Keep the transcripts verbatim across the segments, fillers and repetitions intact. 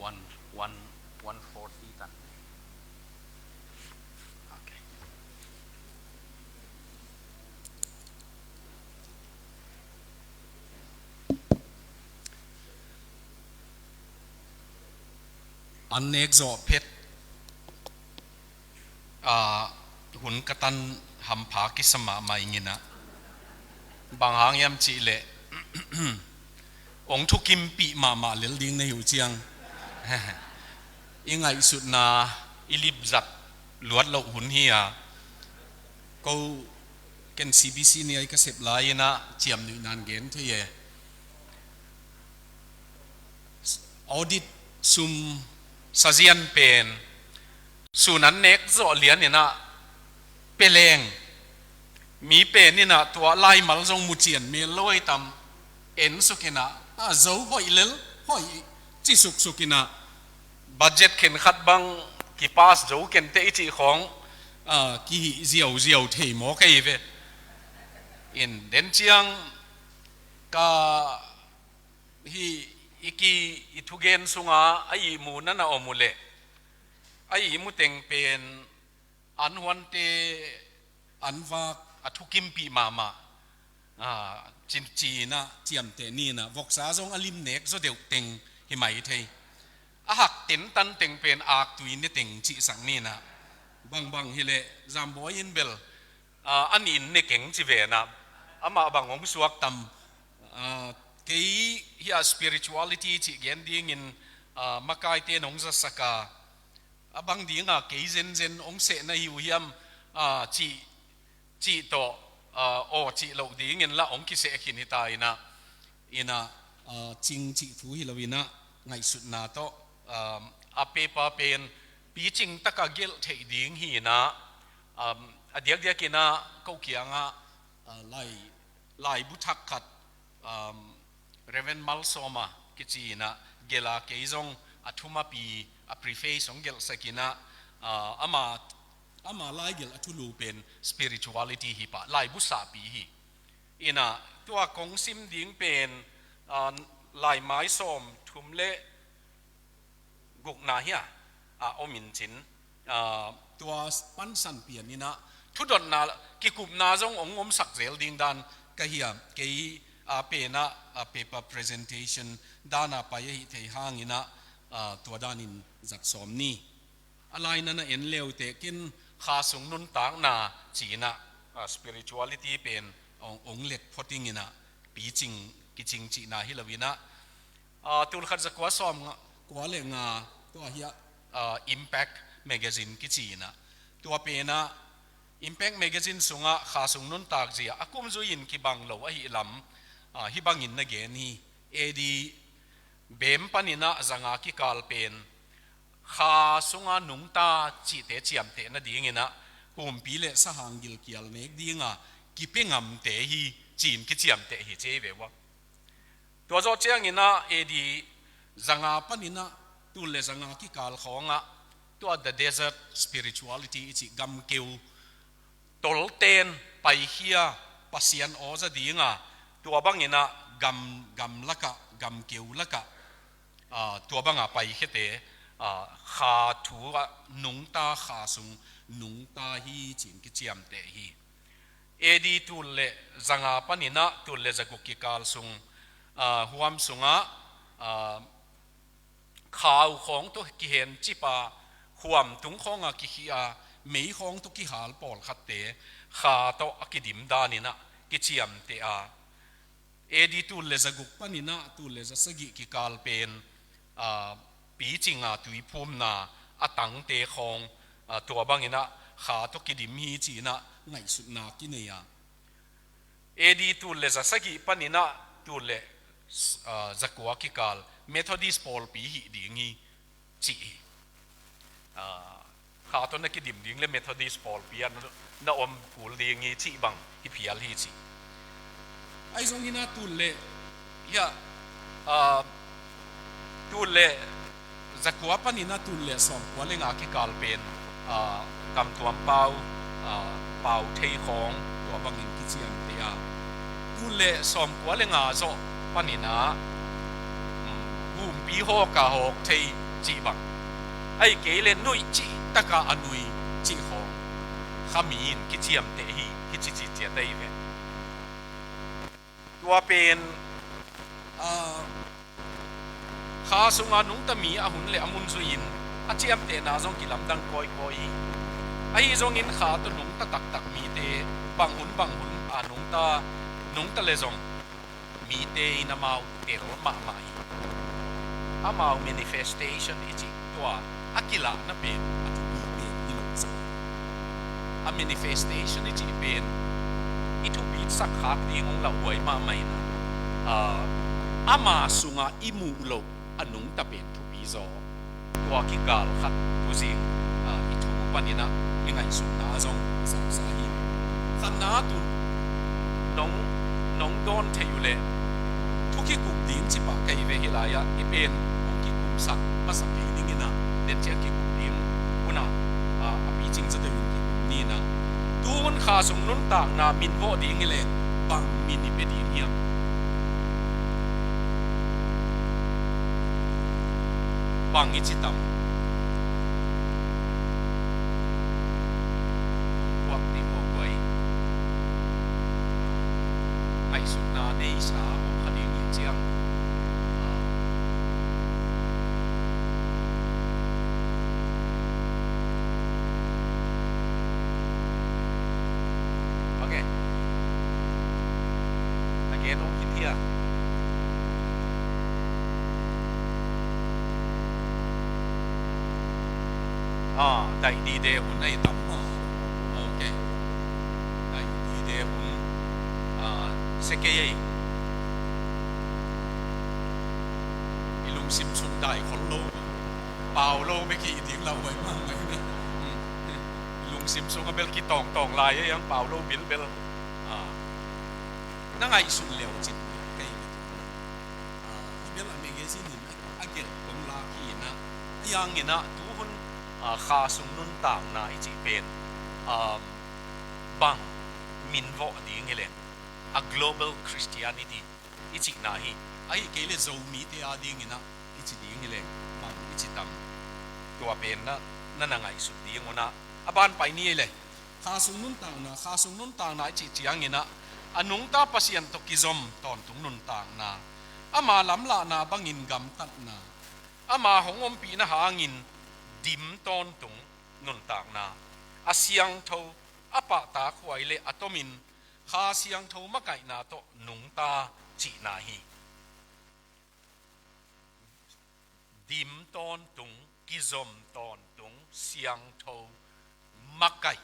One, one, one forty tan. Okay. An nek zawh phet, ah, hun ka tan hampha kisa mahmah ing inah. Bang hang hiam cih leh, ong thukimpih mahmah lel ding na hi uh ciang, i ngaihsutna i lipzat luat loh hun hi a, ko ken C B C ni a i ka sep lai inah ciamnuihna in gen thei e. Audit sum sazian pen sun an nek zawh lian inah pia leng, mi pen inah tua laimal zong mu cian mel lo ai tam, en suk inah, a zo hoih lel, hoih ci suksuk inah, budget khenkhat bang kipass zo kenteh i cih khawng, a, kihih ziauziau thei maw ka hi ve. In den ciang ka hih i ki, i thugen sunga a ihmu na na om uh leh, a ihmu teng pen an huante an vak a thukimpih mahmah, a, ci, ci inah ciamteh ni inah, voksa zong a lim nek zaw deuh teng hi mai thei. A hak tentan teng pen aktui ne teng cihsak ni inah. Bangbang hileh Zambawi in bel, a, a nih in ne keng ci ve inah, amah bang hong suak tam. A, kei hi a spirituality cih gen dingin, a, makaite nong zasak a, a bang dinga kei zenzen hong seh na hi uh hiam, a, cih, cih tawh, a, aw cih loh dingin lah hong kiseh khin hi ta inah, inah, a, cing cih thu hi lo inah, ngaihsutna tawh, a, a pepa pen picing taka gelh theih ding hi inah, a, a diakdiak inah ko kiangah, a, lai, laibu thak khat, um, Reverend Malsawma kici inah gelh a, kei zong a thumapi a preface hong gelhsak inah, uh, ama, ama laigelh a thulu pen spirituality hi pah, laibu sahpi hi. Inah tua kong sim ding pen, uh, laimai sawm thum le gukna hi a, a om in cin, a, tua pansan pian inah thudotna, kikupna zong hong omsak zel ding dan ka hi a, kei a pen ah, a, paper presentation dan a pai ahih theih hang inah, a, tua danin zat sawm ni. A laina na en leuteh ken kha sung nuntakna ci inah, a, spirituality pen hong, hong let phot ing inah, picing, kicing cihna hi lo inah, a, tulkhat zakua sawm nga, kua le nga, tua hi a, a, Impact Magazine kici inah. Tua pen ah Impact Magazine sungah kha sung nuntak zia a kum zui in kibang lo ahih lam, a, hih bangin na gen hi. A D bem pan inah zanga kikal pen kha sunga nungta cihte ciamteh nading inah, humpi le sahang gilkial nek dinga kipia ngamte hi, ci-in kiciamteh hi ci hi ve ua. Tua zawh ciang inah A D zanga pan inah tul le zanga kikal khawngah tua the desert spirituality i cih gamkeu tolten paikhia, Pasian aw za dinga, tua bang inah gam, gam lakah, gamkeu lakah, a, tua banga paikhiate, a, kha thu ah nungta, kha sung nungta hi ci-in kiciamteh hi. A D tul le zanga pan inah tul le zaguk kikal sung, a, huam sungah, a, khau khawng tawh kihencip a, huam tung khawngah kikhih a, mei khawng tawh kihal pawlkhatte kha tawh a kidim dan inah kiciamteh a, A D tul le zaguk pan inah tul le zasagih kikal pen, a, picinga tuiphumna a tangte khawng, a, tua bang inah kha tawh kidim hi ci inah ngaihsutna kinei a, A D tul le zasagih pan inah tul le, a, zakua kikal Methodist pawlpi hih ding hi ci hi. A, kha tawh na kidim ding le Methodist pawlpi ah na, na om kul ding hi cih bang hi phial hi ci. Ahi zong inah tul le, ya, a, tul le zakua pan inah tul le sawmkua le nga kikal pen, a, kamtuam pau, a, pau thei khawng tua bangin kiciamteh a, tul le sawmkua le nga zawh pan inah, um, humpi hawka hawk thei, cih bang, ahih kei leh nuih cih taka a nui cih khawng kha mi in kiciamteh hi, kici ciciat ahi ve. Tua pen, ah, kha sunga nungta mi a hun le a mun zui-in a ciamtehna zong kilamdang kawikawi hi. Ahi zongin kha tawh nungta taktak mite bang hun bang hun a nungta, nungta le zong mite in amau tel mahmah hi. Amau manifestation i cih tua a kilahna pen a thupi pen hi lo zaw. A manifestation i cih pen i thupi sak khak ding hong lauhuai mahmah in ah, ah, ama sungah i muh loh a nungta pen thupi zaw. Tua kigal khat tuzing, ah, i thu panin ah i ngaihsutna zong zangsa hi. Khatna tun nong, nong dawn thei uh leh thu kikup ding ci pah ka hi ve. Hih lai-ah i pen hong kikumsak masa kei dingin ah, den ciang kikup ding hun ah, ah, a picing za deuh in kikup ni in ah, tu hun kha sung nuntakna min vawh ding hi leng bang min i pia ding hiam? Bang i ci tam? Puak ding, puak guai. Ngaihsutna neisa om kha ding hi ciang. Ah. Okay. A gen om khin hia? Ah, daih dide hun ahi tam maw? Okay. Daih dide hun, ah, sia kei ei. I lungsim sung dai khol lo. Pau lo bek hi ding lauhuai mahmah hi. Hmm. I lungsim sung a bel kitawngtawng lai ei, ang pau lo bilbel. Ah. Na ngaihsun leu cin kei. Ah, i bel a magazine in a gelh kong lak hi in ah, a yang in ah tu hun, ah, kha sung nuntakna i cih pen, ah, bang min vawh ding hi leng, a global Christianity i cihna hi. Ahih kei leh Zomite a ding in ah i ci ding hi leng bang i ci tam? Tua pen na, na, na ngaihsut ding un ah a ban pai ni ei leh. Kha sung nuntakna, kha sung nuntakna i cih ciangin ah, a nungta Pasian tawh kizom tawntung nuntakna, ama lamlahna bangin gamtatna, ama hong ompihna hangin dim tawntung nuntakna, a siangtho, a pahtakhuai le a tomin Kha Siangtho makaihna tawh nungta cihna hi. Dim tawntung, kizom tawntung, siangtho, makaih,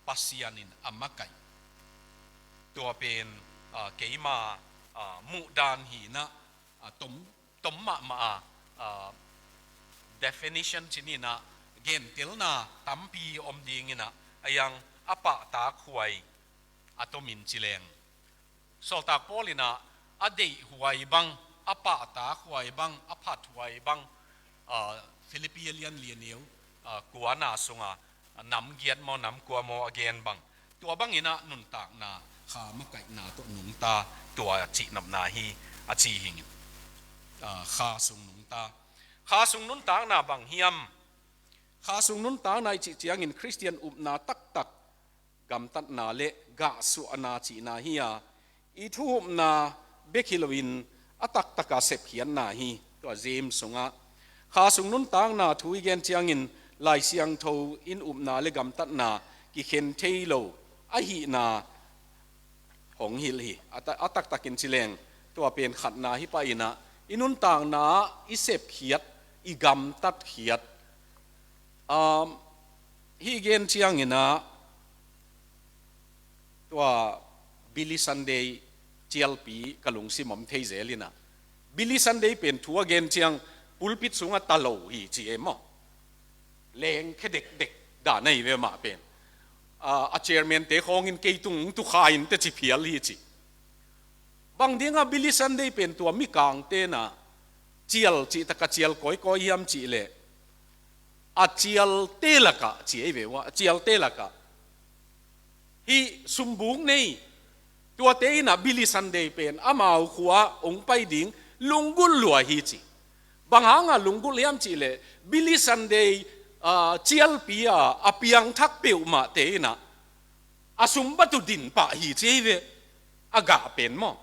Pasian in a makaih. Tua pen, ah, keima, ah, muhdan hi in ah, ah, tom, tom mahmah a, ah, definition ci ni in ah, gentelna tampi om ding in ah, a yang a pahtakhuai, a tomin ci leng. Sawltak Paul in ah, a deihhuai bang, a pahtakhuai bang, a phathuai bang, ah, Philippi a lian li a neu, ah, kuana sungah, ah, nam giat maw, nam kua maw a gen bang. Tua bangin ah nuntakna, kha makaihna tawh nungta, tua cihnopna hi a ci hi ing. Ah, kha sung nungta. Kha sung nuntakna bang hiam? Kha sung nuntakna i cih ciangin Khristian upna taktak gamtatna le gahsuahna cihna hi a, i thu upna bek hi loin a taktaka sepkhiatna hi. Tua James sungah kha sung nuntakna thu i gen ciangin Lai Siangtho in upna le gamtatna kikhen thei lo ahihna hong hilh hi. A ta-, a taktakin ci leng, tua pen khatna hi pah in ah, i nuntakna ah i sepkhiat, i gamtatkhiat. Um, hih gen ciangin ah, tua Billy Sunday cialpi ka lungsim om thei zel in ah, Billy Sunday pen thu a gen ciang pulpit sungah ta lo hi ci e maw. Lengkhia dekdek dan ahi ve mah pen. Ah, a chairman te khawngin kei tung tu kha in teh ci phial hi ci. Bang dingah Billy Sunday pen tua mikangte na cial cih taka cial kawikawi hiam cih leh, a cialte lakah ci ahi ve ua, a cialte lakah hih sumbuk nei, tuate in ah Billy Sunday pen amau khua hong pai ding lunggulh lua hi ci. Bang hanga lunggulh hiam cih leh, Billy Sunday, ah, cialpi a, a piangthak peuhmahte in ah, a sumbat uh din pah hi ci hi ve, a gah pen maw.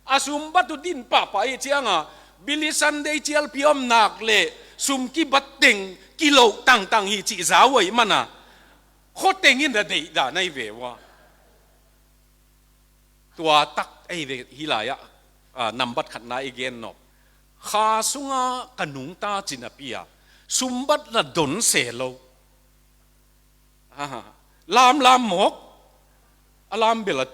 A sumbat uh din pahpah hi cianga, Billy Sunday cialpi om nak leh, sum kibat teng, kiloh tangtang hi cih za uh ahih mana, khua teng in a deihdan ahi ve ua. Tua tak ahi ve hih lai-ah, ah, nambat khatna i gen nop. Kha sunga ka nungta ci napi-a, sumbat la don se lo. Ah, lamlam mawk, a lam bel a,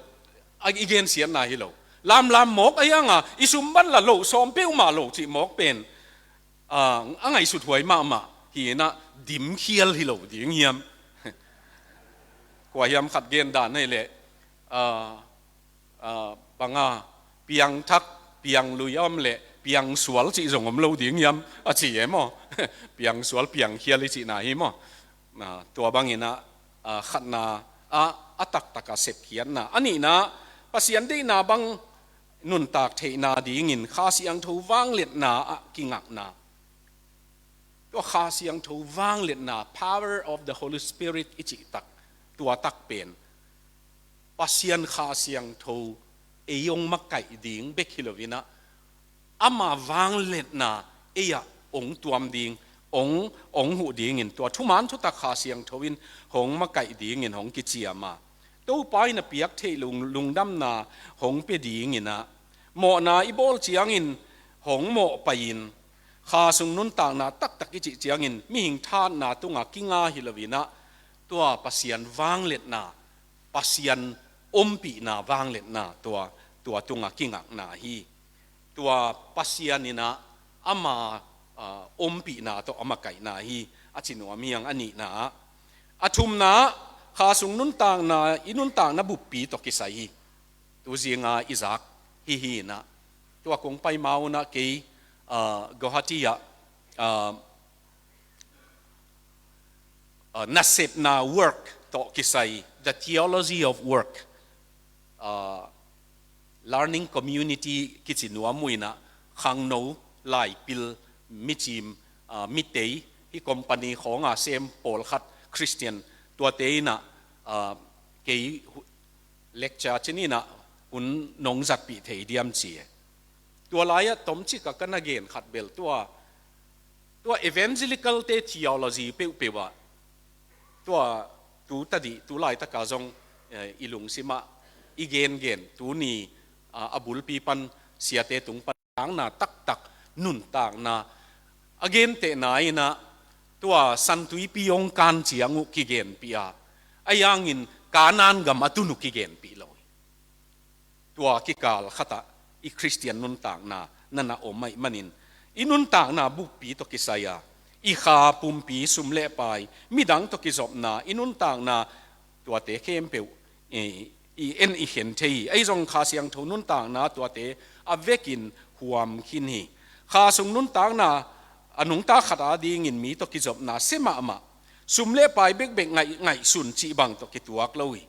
a i gensiatna hi lo. Lamlam mawk ahi hanga, i sumbat la loh sawm peuhmah lo cih mawk pen, ah, a ngaihsut huai mahmah hi in ah, dimkhial hi lo ding hiam? Kua hiam khat gen dan ahi leh, ah, ah, banga, piangthak, pianglui a om leh, piangsual cih zong om lo ding hiam, a ci e maw. Piangsual, piangkhial i cihna hi maw. Ah, tua bangin ah, ah, khatna, ah, a taktak a sepkhiatna. A nihna, Pasian deihna bang nuntak theihna dingin Kha Siangtho vangliatna ah kingakna. Tua Kha Siangtho vangliatna, power of the Holy Spirit i cih tak, tua tak pen Pasian Kha Siangtho ei hong makaih ding bek hi lo in ah, ama vangliatna ei-ah hong tuam ding, hong, hong huh dingin tua thuman thutak Kha Siangtho in hong makaih dingin hong kiciam a, Topa in a piak theih lung, lungdamna hong pia dingin ah, mawhna i bawl ciangin hong mawhpaih in, Kha sung nuntakna taktak i cih ciangin mihing thahatna tunga kinga hi lo in ah, tua Pasian vangliatna, Pasian ompihna vangliatna, tua, tua tunga kingakna hi. Tua Pasian in ah ama, ah, ompihna tawh a makaihna hi, a ci nuam hi hang. A nihna ah, a thumna ah, Kha sung nuntakna, i nuntakna buppi tawh kisai hi. Tuzinga i zak hi hi in ah, tua kong pai ma un ah kei, ah, Guwahati ah, ah, ah, nasepna work tawh kisai, the theology of work, ah, learning community kici nuam uh in ah, khangno, laipil, micim, ah, mitei, hih company khawnga sem pawlkhat Christian, tuate in ah, ah, kei hu-, lecture ci ni in ah, hun nong zatpih thei diam ci e. Tua lai-ah tomcik a ka na gen khat bel tua, tua evangelical-te theology peuhpeuh ah, tua tu tadih, tu laitaka zong, eh, i lungsimah i gengen, tuni, ah, a bulpi pan siate tung pan nuntakna taktak, nuntakna a gentehna in ah, tua Santuipi hong kan ciang uh kigenpih a, ahi hangin Kanaan gam a tun uh kigenpih lo hi. Tua kikal khatah i Khristian nuntakna na na om ahih manin, i nuntakna buppi tawh kisai a, i kha, pumpi, sum le pai, midang tawh kizopna, i nuntakna tuate khempeuh, i, i en i khen thei hi. Ahi zong Kha Siangtho nuntakna tuate a vekin huam khin hi. Kha sung nuntakna, a nungta khat adingin mi tawh kizopna sia mahmah, sum le pai bekbek ngaih, ngaihsun cih bang tawh kituak lo hi.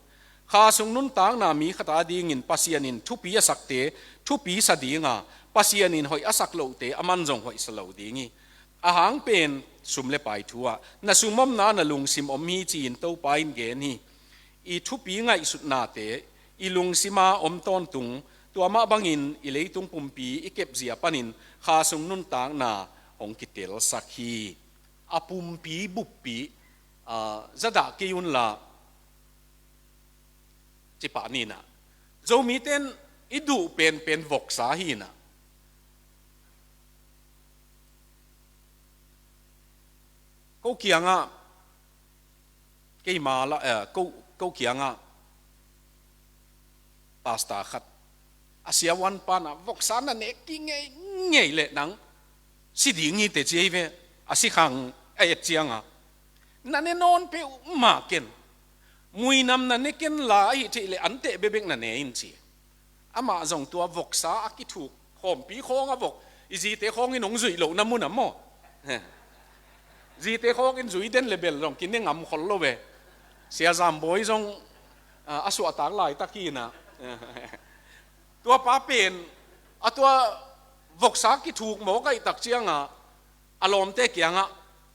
Kha sung nuntakna mi khat adingin Pasian in thupi a sakte thupi sa ding a, Pasian in hoih a sak lohte aman zong hoih sa lo ding hi. A hang pen sum le pai thu ah, na sum omna na lungsim om hi ci-in Topa in gen hi. I thupi ngaihsutnate i lungsima om tawntung, tua mah bangin i leitung pumpi i kepzia panin Kha sung nuntakna hong kitelsak hi. A pumpi buppi, ah, zadah kei unla, ci pah ni in ah, Zomite in i duh penpen voksa hi in ah. Ko kiangah, keima la, eh, ko, ko kiangah pastor khat, a siavuan pa in ah, voksa na ne kingeingei leh nang si ding hi teh ci hi ve, a sikhang a et ciangah. Na ne nawn peuhmah ken. Muinam na ne ken la, ahih theih leh anteh bekbek na ne in ci. Amah zong tua voksa a kithuk, khawmpi khawng a vok, i zite khawng in hong zuih lohna mun ah maw. Zite khawng in zui den le bel zong kine ngam khol lo ve. Sia Zam Bawi zong, ah, a suahtak laitak hi in ah. Tua pa pen, a tua voksa kithuk mawk ahih tak ciangah, A lawmte kiangah,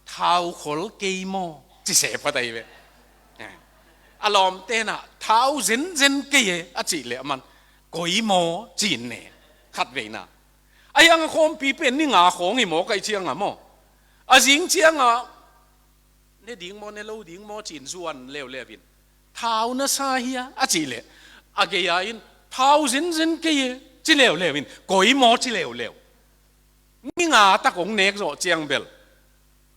"Thau khol kei maw?" ci se phot ahi ve. A lawmte na, "Thau zenzen kei e," a cih leh aman, "Koi maw?" ci-in ne, khat veina. A hiang a khawmpi pen ni nga khawng hi maw, kai cianga maw? A zing cianga, "Ne ding maw, ne lo ding maw?" ci-in zuan leuleu in, "Thau na sa hia?" a cih leh, a gei-a in, "Thau zenzen kei e," ci leuleu in, "Koi maw?" ci leuleu. Ni nga tak hong nek zawh ciang bel,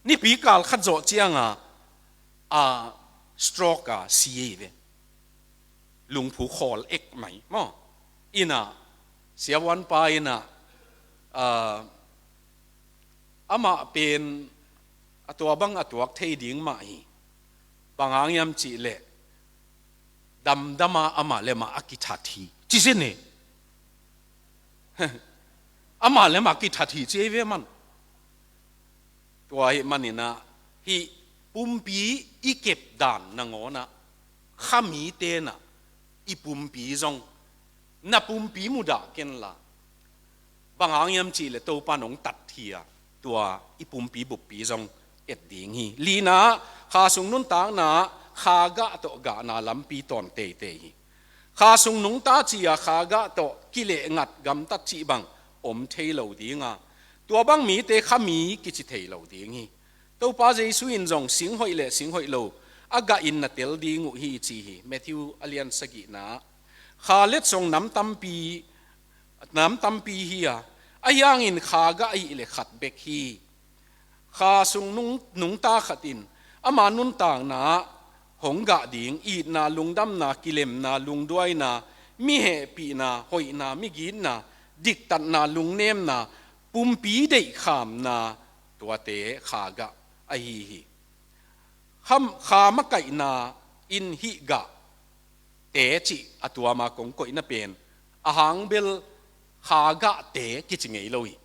nipi kal khat zawh cianga, a, stroke a si hi ve. Lungphu khawl ek mai maw? Ina, siavuanpa ina, a, amah pen a tua bang a tuak thei ding mah hi. Bang hang hiam cih leh, damdama amah le amah a kithat hi, ci sin hi. Amah le amah kithat hi, ci hi ve man. Tua ahih maninah, hih pumpi i kep dan nangawnah, khamite nah, i pumpi zong, na pumpi mudah kenla. Bang hang hiam cih leh Topa in hong tat hi a, tua i pumpi buppi zong et ding hi. Lina, kha sung nuntakna, kha gah tawh gahna lampi tawn teitei hi. Kha sung nungta ci-a kha gah tawh kileh ngat gamtat cih bang om thei lo dinga, tua bang mite khami kici thei lo ding hi. Topa Jesu in zong singhoih le singhoih lo a gah in na tel ding uh hi, ci hi. Matthew a lian sagihna, kha letsong nam tampi, nam tampi hi a, ahi hangin kha gah ahih leh khat bek hi. Kha sung nung, nungta khat in ama nuntakna ah hong gah ding, itna, lungdamna, kilemna, lungduaina, mi hehpihna, hoihna, mi gitna, diktatna, lungnemna, pumpi deihkhamna, tuate kha gah ahi hi. Kham, kha makaihna in hih gah te cih a tuama kong koihna pen, ahang bel kha gah te kici ngei lo hi.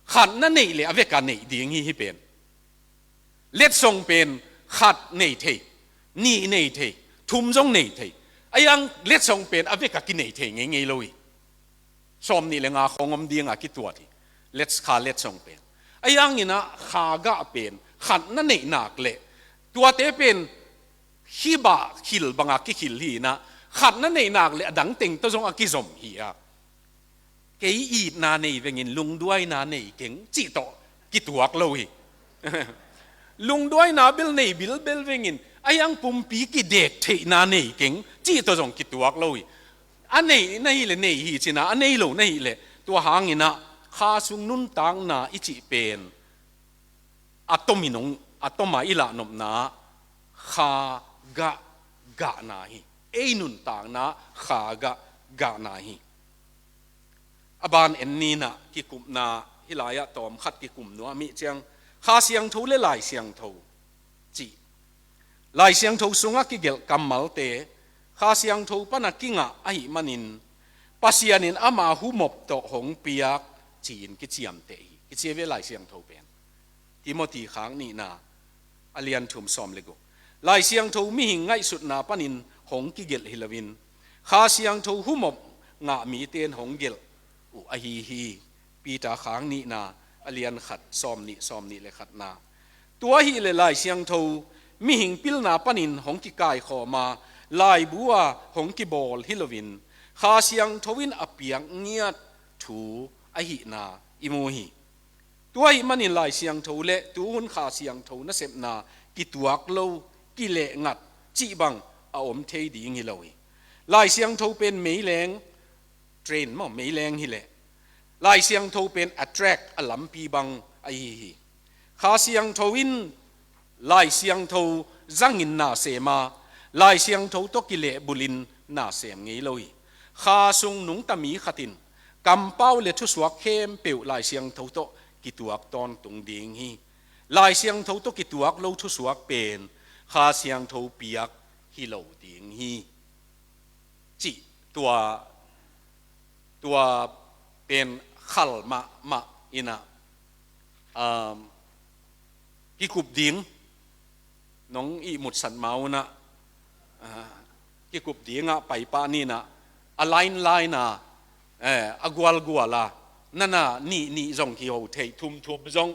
Khat na neih leh a veka neih ding hi, hih pen. Letsong pen khat nei thei, nih nei thei, thum zong nei thei. Ahi hang letsong pen a veka kinei thei ngeingei lo hi. Sawm nih le nga khawng om dinga kituat hi. Lets, kha letsong pen. Ahi hanginah kha gah pen khat na neih nak leh, tuate pen khibah khil banga kikhil hi inah, khat na neih nak leh a dang teng tawh zong a kizom hi a. Kei itna nei vengin lungduaina nei keng cih tawh kituak lo hi. Lungduaina bel nei bilbel vengin, ahi hang pumpi kidek theihna nei keng cih tawh zong kituak lo hi. A neih na hih leh nei hi cina, a nei lo na hih leh, tua hanginah kha sung nuntakna i cih pen a tomin hong, a toma i lahnopna kha gah gahna hi. Ei nuntakna kha gah gahna hi. A ban en ninah kikupna, hih lai-ah tawm khat kikum nuam ih ciang, Kha Siangtho le Lai Siangtho cih. Lai Siangtho sungah kigelh kammalte Kha Siangtho pana kingah ahih manin, Pasian in ama humop tawh hong piak ci-in kiciamteh hi. Kici hi ve Lai Siangtho pen. Timothy khak nihna a lian thum sawm le guk. Lai Siangtho mihing ngaihsutna panin hong kigelh hi loin, Kha Siangtho humop ngah mite in hong gelh uh ahi hi. Peter khak nihna a lian khat sawm nih, sawm nih le khatna. Tua ahih leh Lai Siangtho mihing pilna panin hong kikaikhawm a, laibu a hong kibawl hi loin, Kha Siangtho in a piak ngiat thu ahihna i mu hi. Tua ahih manin Lai Siangtho le tuhun Kha Siangtho nasepna kituak lo, kileh ngat cih bang a om thei ding hi lo hi. Lai Siangtho pen meileng, train maw, meileng hi leh, Lai Siangtho pen a track, a lampi bang ahi hi. Kha Siangtho in Lai Siangtho zangin na sem a, Lai Siangtho tawh kilehbulhin na sem ngei lo hi. Kha sung nungta mi khat in kampau le thusuak khempeuh Lai Siangtho tawh kituak tawntung ding hi. Lai Siangtho tawh kituak lo thusuak pen Kha Siangtho piak hi lo ding hi. Cih tua, tua pen khal mahmah inah, um, kikup ding, nong ihmutsat ma unah, ah, kikup dingah paipah ninah, a line line a, eh, a gualgual a, nana nih nih zong kiho thei, thum thum zong,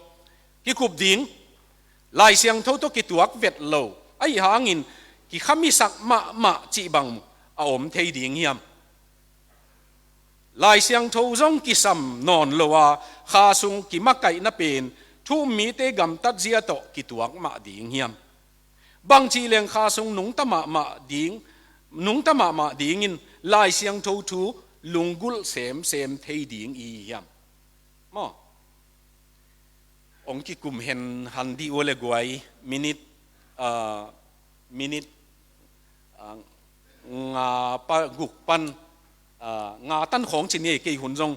Kikup ding, Lai Siangtho tawh kituak vet lo, ahih hangin kikhamisak mahmah cih bang a om thei ding hiam? Lai Siangtho zong kisam nawn lo a, kha sung kimakaihna pen thu-um mite gamtatzia tawh kituak mah ding hiam? Bangci leng kha sung nungta mahmah ding, nungta mahmah dingin Lai Siangtho thu lunggulh semsem thei ding i hi hiam? Maw? Ong kikum hen han dih ua le guai, minit, ah, minit, ah, nga pan, guk pan, ah, nga tan khawng ci ni ei, kei hun zong,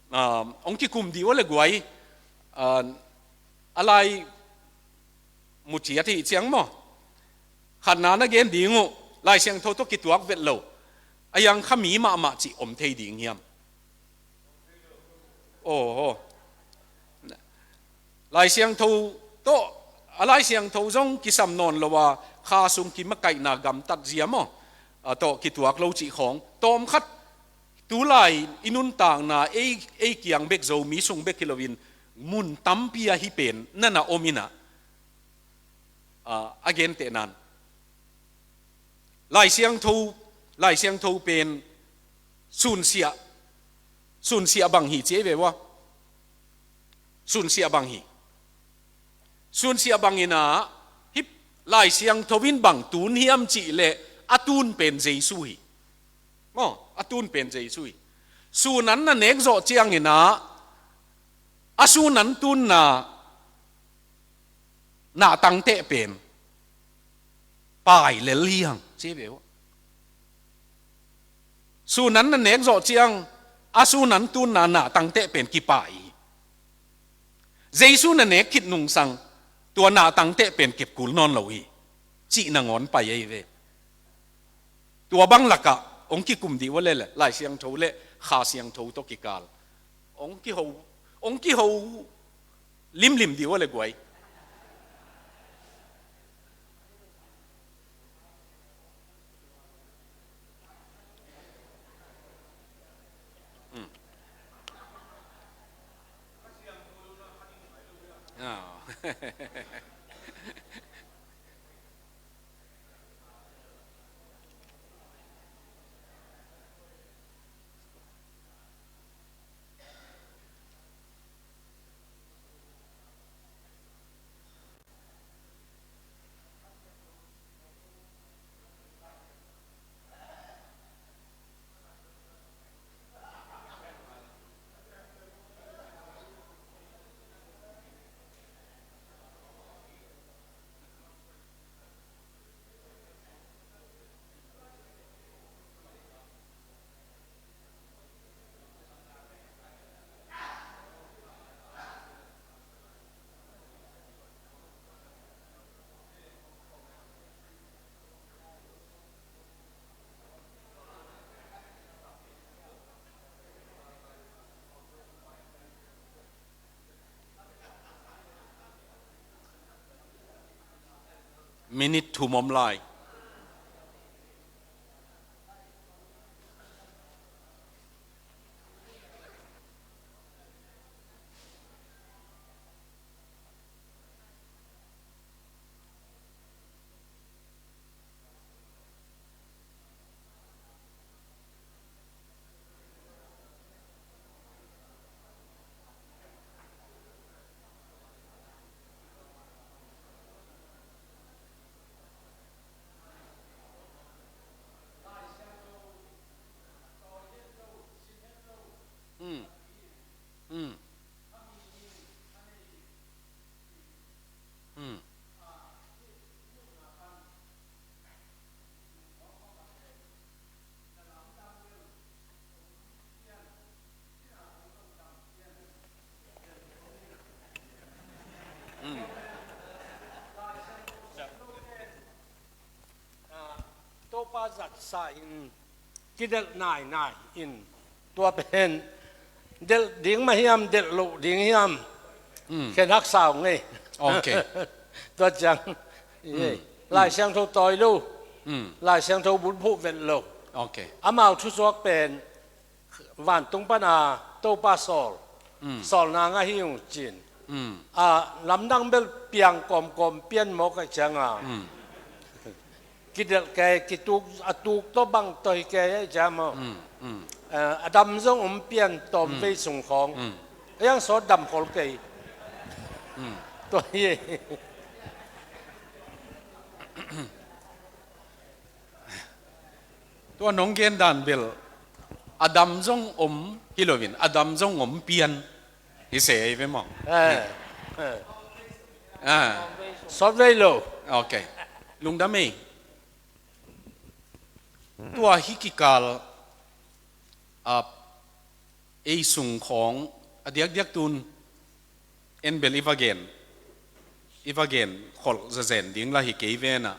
ah, ong kikum dih ua le guai, ah, a lai mu ciat hi ciang maw? Khatna na gen ding uh, Lai Siangtho tawh kituak vet lo, a hiang kha mi mahmah cih om thei ding hiam? Aw, aw. Lai Siangtho tawh, a Lai Siangtho zong kisam nawn lo a, kha sung kimakaihna gamtatzia maw, a tawh kituak lo cih khawng. Tawmkhat, tulai i nuntakna, ei, ei kiang bek, Zomi sung bek hi loin, mun tampi ah hih pen na na om in ah, a, a gentehna in, Lai Siangtho, Lai Siangtho pen sunsiah, sunsiah bang hi ci ei ve ua. Sunsiah bang hi. Sunsiah bang in ah, hih Lai Siangtho in bang tun hiam cih leh a tun pen Jesu hi. Maw, a tun pen Jesu hi. Sun an na nek zawh ciangin ah, a sun an tunna nahtangteh pen pai lel hi hang, ci ve uh. Sun an na nek zawh ciang, a sun an tunna nahtangteh pen kipai hi. Jesu na nek khit nungsang, tua nahtangteh pen kep kul nawn lo hi, cih nangawn pai ahi ve. Tua bang lakah ong kikum dih ua le le, Lai Siangtho le Kha Siangtho tawh kikal, ong kiho, ong kiho limlim dih ua le guai. Mm. Ah. Minute thum om lai. Mm. Mm. Mm. Mm. Ah, Topa zat sa in kidelh nainai in, tua pen delh ding mah hiam, delh loh ding hiam, mm, khen haksa ung ei. Ok. Tua ciang, mm, ei, mm, Lai Siangtho tawi lo, mm, Lai Siangtho bulphuh vet lo. Ok. Amau thusuak pen vantung pana Topa sawl, mm, sawlna ngah hi ung cin. Mm. A, lamdang bel piang kawmkawm pian mawk a ciang a. Mm. Kidelh kei, kituk, a tuk tawh bang tawh hi kei a ciang maw. Mm, mm. Eh, a dam zong om pian tawmvei sung khawng. Mm. A yang sawt dam khol kei. Mm. Tua hi. Tua nong gen dan bel a dam zong om hi loin, a dam zong om pian hi se ei ve maw? Eh, eh. Ah. Sawt vei lo. Ok. Lungdam ei. Tua hi kikal, a, ei sung khawng a diakdiak tun en bel i va gen, i va gen kholh zazen ding la hi kei vena.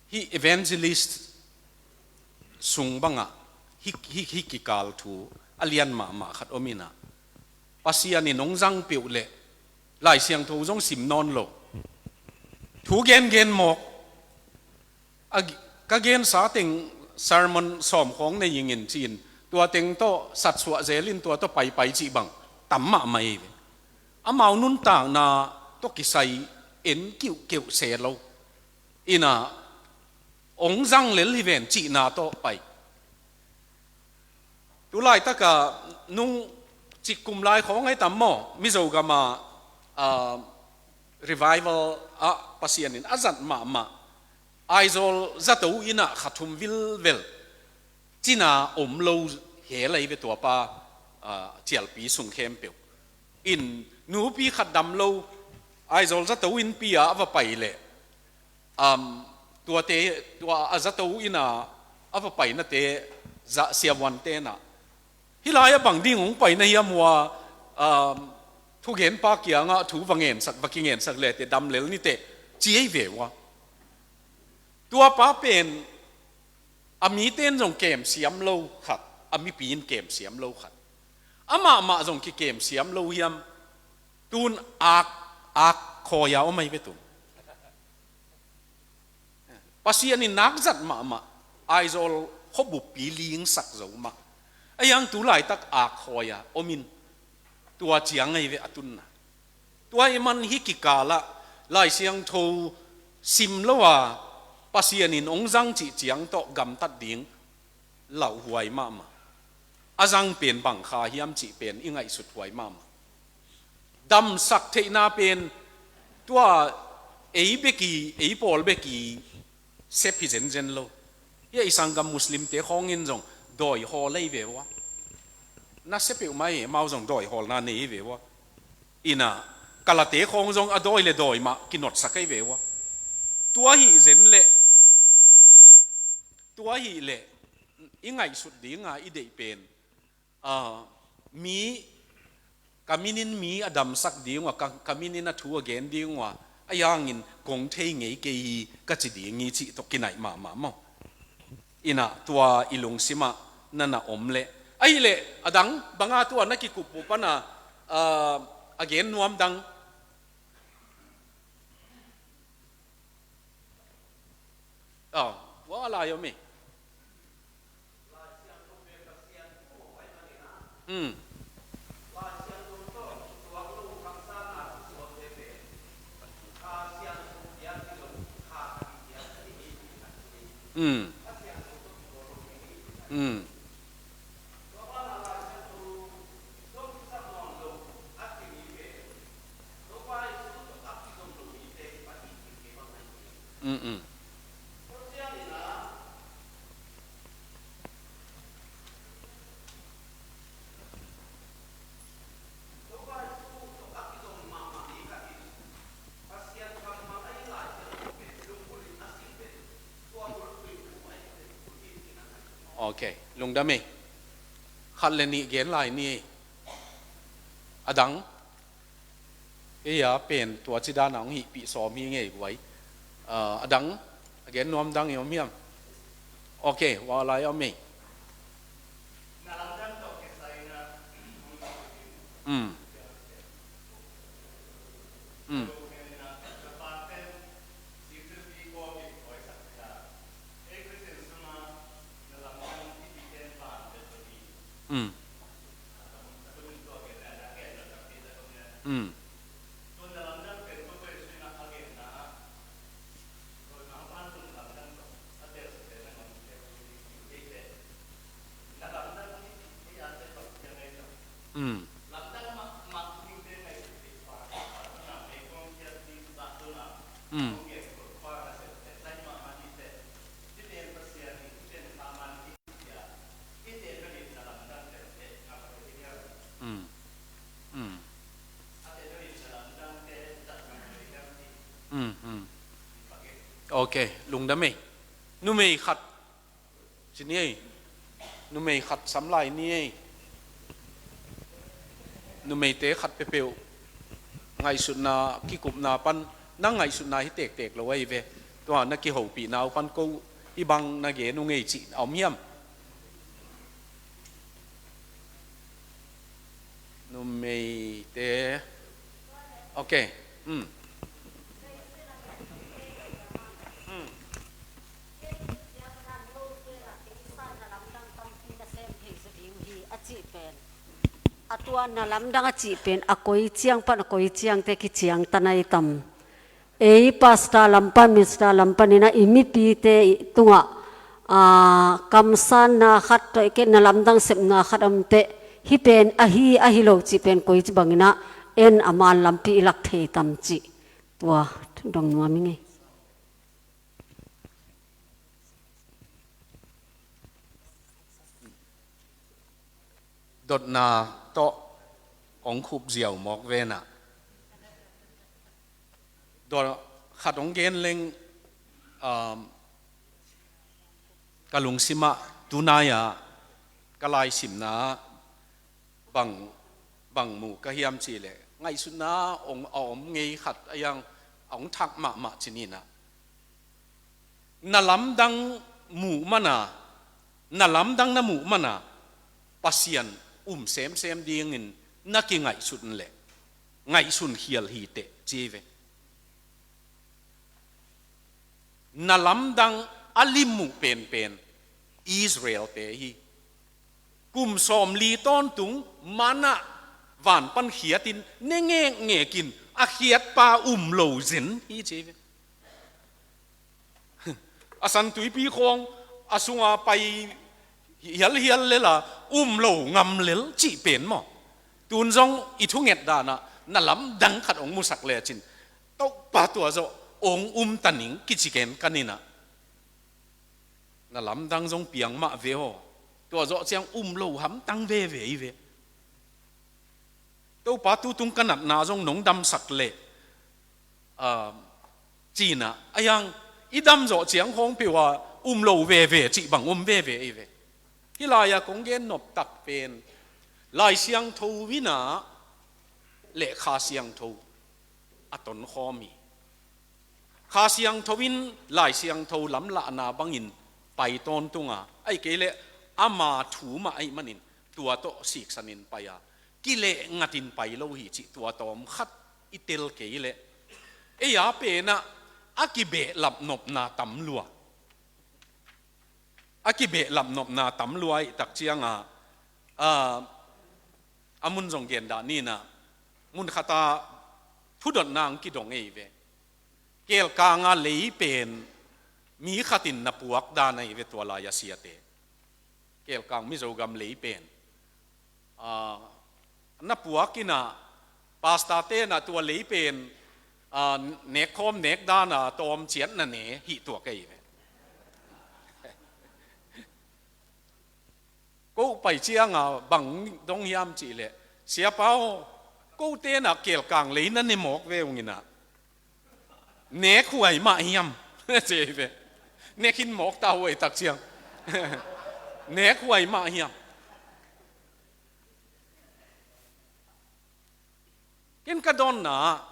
Hih evangelist sung bangah hih, hih, hih kikal thu a lian mahmah khat om inah, Pasian in hong zang peuh leh Lai Siangtho zong sim nawn lo, thu gengen mawk. A, ka gensa teng sermon sawm khawng nei ingin ci-in, tua teng tawh satsuah zelin tua tawh paipai cih bang tam mahmah ei ve. Amau nuntakna tawh kisai en kiuhkeuh se lo. Inah hong zang lel hi ven cihna tawh pai. Tu laitakah nung cikkum lai khawng ai tam maw, Mizo gamah, ah, revival ah Pasian in a zat mahmah. Aizawl zato innah kha thum vilvel cina om lo hel ei ve tuapa, ah, cialpi sung khempeuh. In nupi khat dam lo Aizawl zato innpi ah a va pai leh, um, tuate, tua a zato innah a va painate zah siavuante nah, hih lai-ah bang ding hong paina hiam uh a, um, thugenpa kiangah thu va ngensak, va kingensak leh teh dam lel ni teh ci ei ve uh a. Tuapa pen a mite in zong kem siam lo khat, a mipi in kem siam lo khat, amahmah zong kikem siam lo hiam? Tun ak, ak khawi-a om ai ve tun. Pasian in nakzat mahmah, Aizawl khuabuppi lingsak zo mah. A hiang tu laitak ak khawi-a om in, tua ciang ai ve a tunna. Tua i man hih kikalah Lai Siangtho sim lo a, Pasian in hong zang cih ciang tawh gamtat ding lauhuai mahmah. A zang pen bang kha hiam cih pen i ngaihsut huai mahmah. Damsak theihna pen tua ei bek i, ei pawl bek i sep hi zenzen lo. Hih a i sanggam Muslimte khawng in zong dawi hawl ei ve uh a. Na sep peuhmah ei, amau zong dawi hawlna nei ei ve uh a. Inah, kalate khawng zong a dawi le dawi mah kinotsak ei ve uh a. Tua hi zen leh, tua hi leh, i ngaihsut dinga i deih pen, ah, mi, ka minin mi a damsak ding uh a, ka, ka minin a thu a gen ding uh a, a hiangin kong thei ngei kei hi ka ci ding hi cih tawh kinaih mahmah maw. Inah tua i lungsimah na na om leh, ahih leh a dang banga tua na kikup uh pana, ah, a gen nuam dang. Ah, tua lai om hi. Mm. Mm. Mm. Mm, mm. Ok, lungdam ei. Khat le nih gen lai ni ei. A dang, kei a pen tua ci dana hong hihpih sawm hi ngei guai. Ah, a dang, a gen nuam dang i om hiam? Ok, ua lai om ei. Mm. Mm. Mm. Mm. Mm. Mm. Mm. Mm. Mm, mm. Ok, lungdam ei. Numei khat ci ni ei. Numei khat sam lai ni ei. Numeite khat peuhpeuh ngaihsutna kikupna pan, na ngaihsutna hi tektek lo ahi ve. Tua na kihopihna uh pan ko hih bang na gen uh ngei cih a om hiam? Numeite. Ok. Hmm. Hmm. A tua na lamdang a cih pen a koi ciang pan a koi ciangte kiciangtan ahi tam? Ei pastor lam pan, minister lam panin ah i mipite i tungah, aa, kamsanna khat, tua i kei na lamdang sepna khat a om teh, hih pen ahi, ahi lo cih pen koi ci bangin ah en a man lampi i lak thei tam cih. Tua dong nuam ing ei. Dotna tawh hong khup ziau mawk ve na. Dot khat hong gen leng, um, ka lungsim ah tunai-ah ka laisimna ah bang, bang mu ka hiam cih leh, ngaihsutna hong, a om ngei khat a hiang a hong thak mahmah ci ni na. Na lamdang muh man a, na lamdang na muh man a, Pasian um semsem dingin na kingaihsun leh, ngaihsun khial hi teh ci ve. Na lamdang a limmuh penpen Israel-te hi. Kum sawmli tawntung manna van pan khiatin ne ngekngekin a khiatpa um lo zen hi ci ve. A San Tuipi khawng a sunga pai hialhial lel a um lo ngam lel cih pen maw? Tun zong i thunget danah na lamdang khat hong musak lecin, Topa tua zawh hong um ta ning kici ken ka ni na. Na lamdang zong piang mah ve aw. Tua zawh ciang um lo hamtang veve hi ve. Topa, tutung ka natna zong nong damsak leh, ah, ci na, a hiang i dam zawh ciang khawng peuh ah um lo veve cih bang om veve hi ve. Hih lai-ah kong gen noptak pen Lai Siangtho in ah leh Kha Siangtho a tonkhawm hi. Kha Siangtho in Lai Siangtho lamlahna bangin pai tawntung a, ahih kei leh ama thu mah ahih manin tua tawh siksanin pai a, kileh ngatin pai lo hi cih tua tawm khat i tel kei leh, ei a pen ah a kibehlap nopna tam lua. A kibehlap nopna tam lua ahih tak ciang a, a, a mun zong gen dah ni na, mun khat ah thudotna hong kidong ei ve. Kelkang a lei pen mi khatin na puak dan ahi ve, tua lai a siate. Kelkang Mizogam lei pen, ah, na puak in ah, pastor-te in ah tua lei pen, ah, nekkhawm nek dan a tawm ciat na ne hi tuak ahi ve. Ko pai ciang a bang dong hiam cih leh, Siapa aw, kote in ah kelkang lei na ne mawk ve ung in ah, nekhuai mah hiam? Ci hi ve. Nek khin mawk ta huai tak ciang. Nekhuai mah hiam? Ken ka dawnna,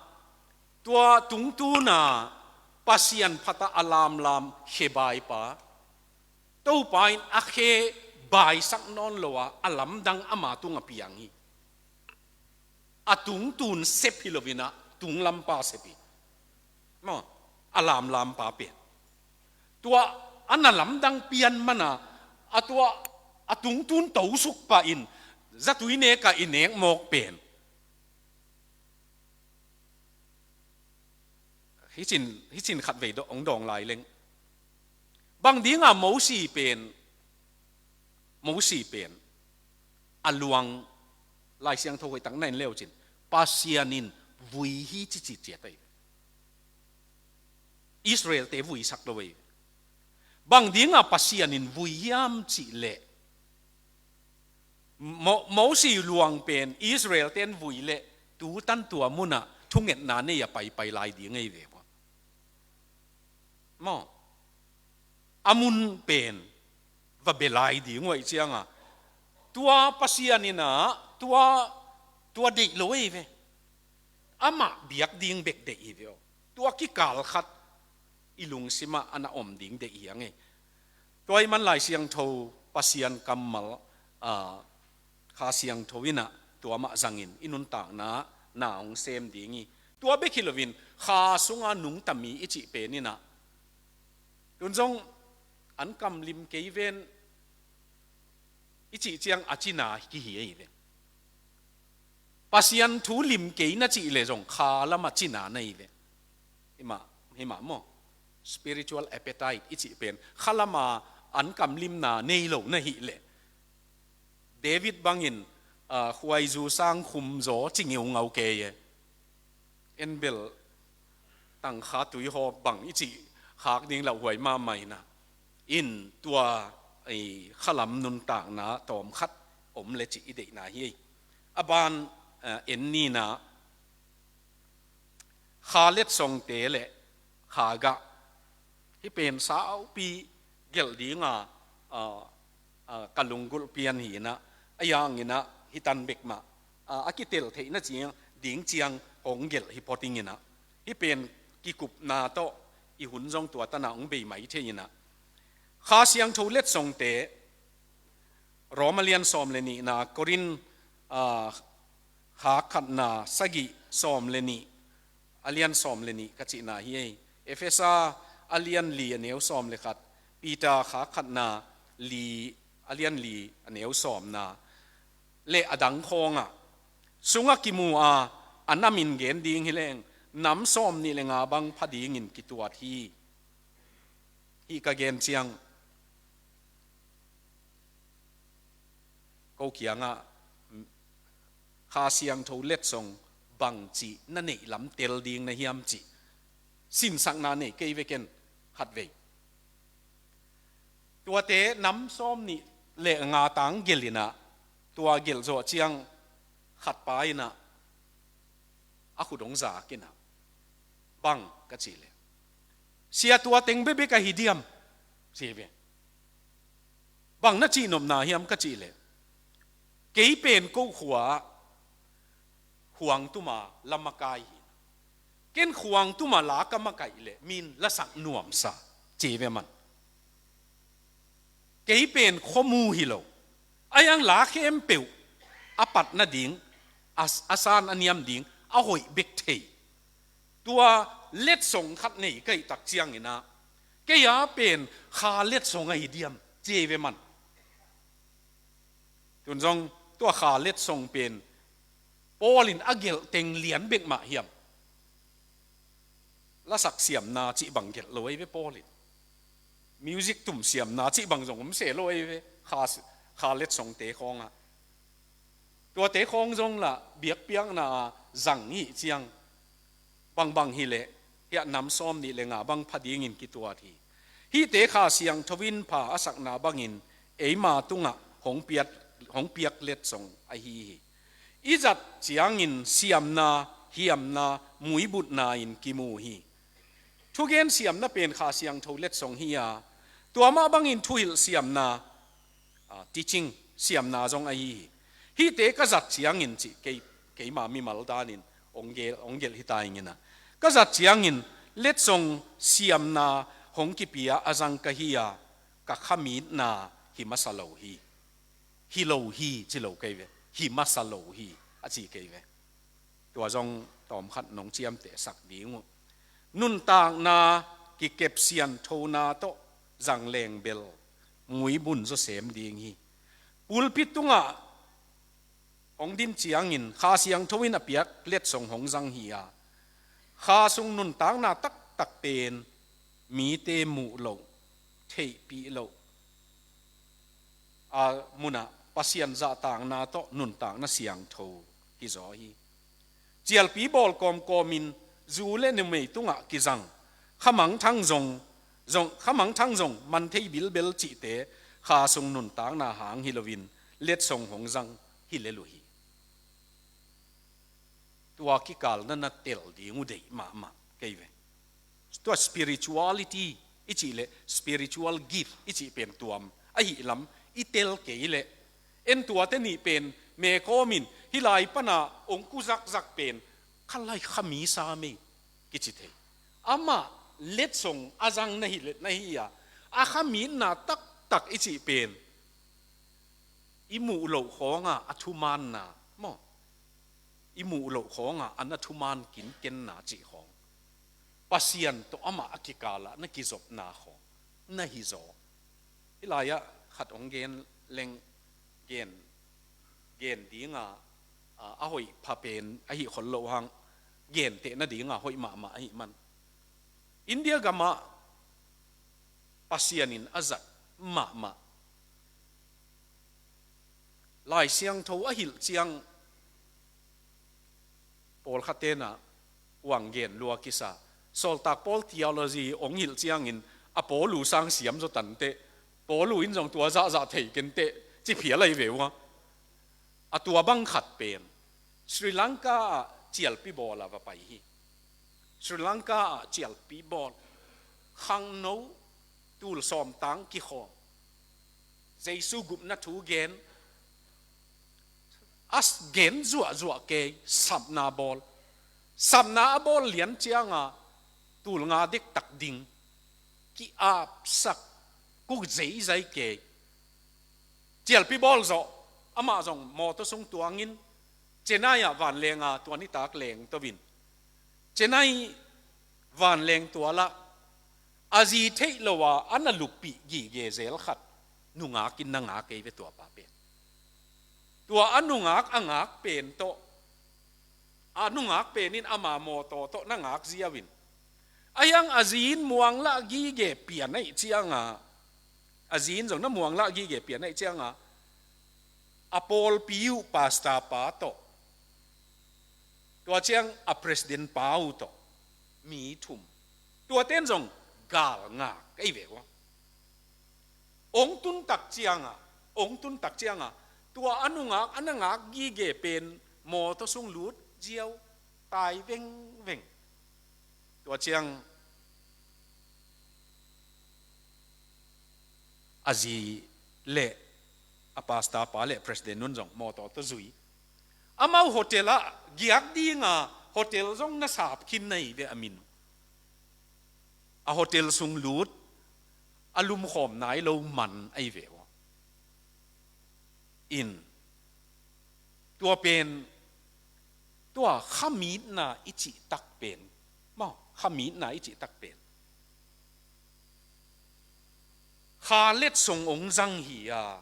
tua tungtun a Pasian phat a a lamlam khe baipa, Topa in a khe baisak nawn lo a, a lamdang ama tungah piang hi. A tungtun sep hi lo in ah, tunglampa sep hi. Maw, a lamlampa pen. Tua a na lamdang pian man a, a tua a tungtun tosuk pah in, zatui nek ah i nek mawk pen. Hih cin, hih cin khatvei dawh hong dawng lai leng. Bang ding a Mosi pen, Mosi pen a luang Lai Siangtho hoihtak na en leucin Pasian in vui hi cici ciat ahi. Israel-te vuisak lo ahi. Bang dinga Pasian in vui hiam cih leh Mo- Mosi luang pen Israel-ten vui leh tutan tua munah thungetna nei a paipai lai ding ahi ve. Maw, a mun pen va bia lai ding uh aih cianga tua Pasian inah tua, tua deih lo ahi ve. Amah biak ding bek deih hi ve aw. Tua kikal khat i lungsimah a na om ding deih hi a ngei. Tua i man Lai Siangtho Pasian kammal, a, Kha Siangtho inah tua mah zangin i nuntakna na hong sem ding hi. Tua bek hi loin kha sunga nungta mi i cih pen inah tun zong an kam lim kei ven i cih ciang a cina kihi ahi ve. Pasian thu lim kei na cih leh zong kha lama cina na hi ve. Himah, himah maw? Spiritual appetite i cih pen kha lama an kam limna nei lo na hih leh David bangin, a, khuaizu sang khum zaw ci ngeungau kei e. En bel tangkha tuihawp bang i cih khak ding lauhuai mahmah inah in tua, ei, khalam nuntakna tawmkhat om le cih i deihna hi. A ban, eh, en nina kha letsongte le kha gah hi pen saupi gelh dinga, ah, ah, ka lunggulh pian hi inah a yanginah hi tan bek mah, ah, a kitel theihna ciang ding ciang hong gelh hi pawting inah hi pen kikupna tawh i hun zong tua tanah hong bei mai thei inah Kha Siangtho letsongte Roma lian sawm le nihna, Korin, ah, kha khatna, sagih sawm le nih, a lian sawm le nih ka cihna hi ei. Efesa a lian li a neu sawm le khat, Peter kha khatna li a lian li a neu sawmna le a dang khawngah sungah kimu a, a namin gen ding hi leng nam sawm nih le nga bang pha dingin kituat hi. Hih ka gen ciang ko kiangah Kha Siangtho letsong bangci na neih lam tel ding na hiam cih sinsakna nei kei vekin khatvei. Tuate nam sawm nih le nga tang gelh inah tua gelh zawh ciang khatpa inah a khut hong zak inah bang ka cih leh sia tua teng bekbek ahi diam ci ve. Bang na cihnopna hiam ka cih leh kei pen ko khua khuang tuma la makai hi. Ken khuang tuma la ka makaih leh min lasak nuamsa ci ve man. Kei pen khuamu hi lo. A yang la khempeuh a pat nading, a, a san a niam ding a hoih bek thei. Tua letsong khat nei kaihtak cianginah kei a pen kha letsong ahi diam ci ve man. Tun zong tua kha letsong pen Paul in a gelh teng lian bek mah hiam? Lasak siamna cih bang gelh lo ahi ve Paul in. Music tum siamna cih bang zong om se lo ahi ve kha, kha letsongte khawngah. Tuate khawng zong lah biakpiakna a zang hih ciang bangbang hileh hiah nam sawm nih le nga bang pha dingin kituat hi. Hihte Kha Siangtho in pha a sakna bangin eima tungah hong piat, hong piak letsong ahi hi. I zat ciangin siamna, hiamna, muibutna in kimu hi. Thugen siamna pen Kha Siangtho letsong hi a, tua mah bangin thuhilh siamna, ah, teaching siamna zong ahi hi. Hihte ka zat ciangin cih kei, keima mimal danin ong gelh, ong gelh hi ta inginah ka zat ciangin letsong siamna hong kipia a zang ka hi a, ka khamitna hi masa lo hi. Hi lo hi ci lo kei ve. Hi masa lo hi a ci kei ve. Tua zong tawmkhat nong ciamtehsak ding uh. Nuntakna kikep sianthona tawh zangleng bel muibun zaw sem ding hi. Pulpit tungah hong din ciangin Kha Siangtho in a piak letsong hong zang hi a, kha sung nuntakna taktak pen mite muh loh, theihpih loh a munah Pasian zahtakna tawh nuntakna siangtho kizaw hi. Cialpi bawl kawmkawmin zu le numei tungah kizang, khamangthang zong, zong, khamangthang zong man thei bilbel cihte kha sung nuntakna hang hi loin letsong hong zang hi lel uh hi. Tua kikal na na tel ding uh deih mahmah kei ve. Tua spirituality i cih leh spiritual gift i cih pen tuam ahi lam i tel kei leh, en tuate nih pen me kawmin hih lai pana ong ku zakzak pen kha lai kha mi sa mei kici thei. Amah letsong a zang na hi leh na hi a, a kha mitna taktak i cih pen i muh loh khawnga a thumaanna maw? I muh loh khawnga a na thumaan kinkenna cih khawng, Pasian tawh amah a kikalah na kizopna khawng na hi zaw. Hih lai-ah khat hong gen leng, gen, gen dinga, a, a hoih pha pen ahi khol loh hang, genteh nadinga hoih mahmah ahi man. India gamah Pasian in a zat mahmah. Lai Siangtho a hilh ciang pawlkhat tenah uang gen lua kisa. Sawltak Paul theology ong hilh ciangin a Paulu sang siam zaw tanteh, Paulu in zong tua zahzah thei kenteh, ci phial ahi ve uh a. A tua bang khat pen Sri Lanka ah cialpi bawl a va pai hi. Sri Lanka ah cialpi bawl, khangno tul sawmtang kikhawm, Jesu gupna thu gen, a gen zuahzuah kei, sapna bawl. Sapna a bawl lian cianga tul nga dektak ding ki-apsak, kuk zeizai kei. Cialpi bawl zawh, amah zong mawtaw sung tuangin Chennai ah vanlenga tua nitak leng tovin, Chennai vanleng tualah a zi theih lo a, a na luppih gige zel khat nungak in na ngak kei ve tua pa pen. Tua a nungak a ngak pen tawh, a nungak pen in ama mawtaw tawh na ngak ziau in, a hiang a zi in muanglah gige pian aih cianga, a zi in zong na muanglah gige pian aih cianga, a pawlpi uh pastor pa tawh, tua ciang a president pa uh tawh, mi thum. Tuaten zong gal ngak ahi ve uh a. Ong tun tak cianga, ong tun tak cianga, tua a nungak, a na ngak gige pen mawtaw sung lut ziau, tai vengveng. Tua ciang a zi le a pastor pa le president un zong mawtaw tawh zui. Amau hotel ah giak dinga hotel zong na sap khin na hi ve a min. A hotel sung lut, a lumkhawm nai lo man ahi ve uh a. In, tua pen, tua khamitna i cih tak pen, maw, khamitna i cih tak pen kha letsong ong zang hi a,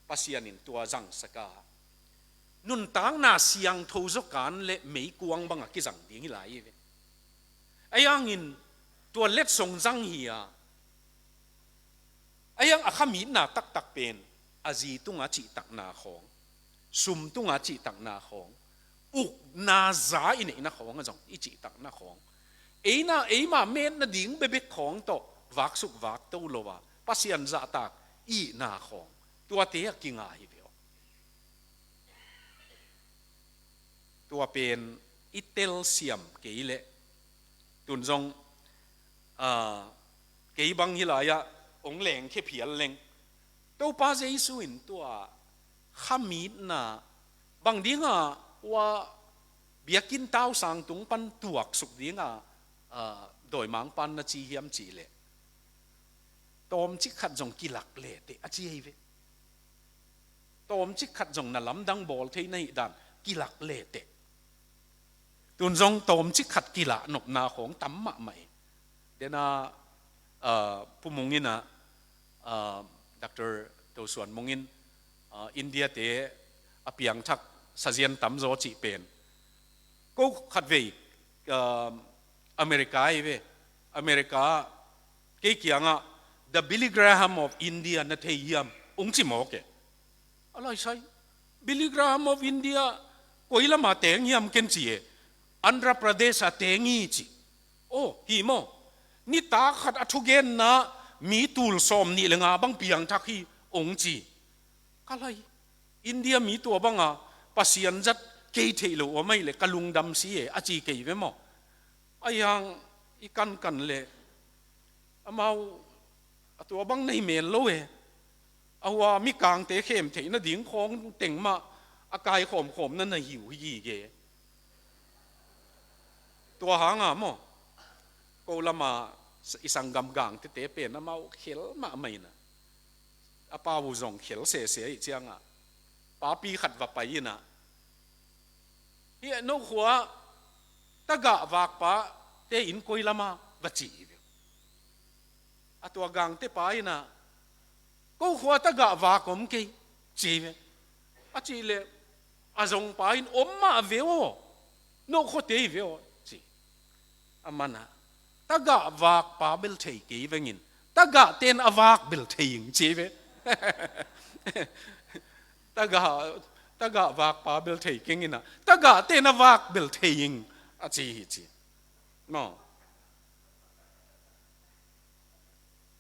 Pasian in tua zangsak a, nuntakna siangtho zawkan le meikuang banga kizang ding hi lai hi ve. Ahi hangin tua letsong zang hi a, ahi hang a khamitna taktak pen a zi tunga cihtakna khawng, sum tunga cihtakna khawng, ukna za i neihna khawng a zong i cihtakna khawng, eina eima metna ding bebek khawng tawh vaksuk vakto lo a, Pasian zahtak ihna khawng, tuate a kinga hi ve aw. Tua pen i telsiam kei leh, tun zong, a, kei bang hi lai-ah ong lengkhia phial leng, Topa Jesu in tua khamitna bang dinga ua biakinn tausang tung pan tuaksuk dinga, a, dawimangpa'n na ci hiam cih leh, tawmcik khat zong kilak leteh a ci hi ve. Tawmcik khat zong na lamdang bawl thei na hih dan kilak leteh. Tun zong tawmcik khat kilah nopna khawng tam mahmah hi. Dena, ah, Pu Mung in ah, ah, Doctor To Suan Mung in, ah, India te a piangthak sazian tamzaw cih pen, ko khatvei, ah, America hi ve. America, kei kiangah, "The Billy Graham of India na thei hiam?" ung ci mawk e. A lai sai. Billy Graham of India, koi lama teng hiam ken ci e. Andhra Pradesh a teng hi ci. Oh, hi maw. Nitak khat a thugenna mi tul sawm nih le nga bang piangthak hi ong ci. Ka lai. India mi tua banga Pasian zat kei theih lo om ahi le ka lungdam si e a ci kei ve maw. A yang i kankan le amau a tua bang nei mel lo e. A hua mikangte khem theih nading khawng teng mah a kai khawmkhawm na na hiu hi gige. Tua hanga maw. Ko lama i sanggam gangtete pen amau khel mahmah ina. A pau zong khel sese ih cianga. Papi khat va pai ina. Hi no khua tagah vakpa te in koi lama va ci hi ve. A tua gangte pa ina. Ko khua tagah vak om kei ci ve. A ci le a zong pa in om mah ve aw. No khuate hi ve aw ci. A mana tagah vakpa bel thei kei vengin tagah ten a vak bel thei ing ci ve. Tagah tagah vakpa bel thei keng ina tagah ten a vak bel thei ing a ci hi ci. No.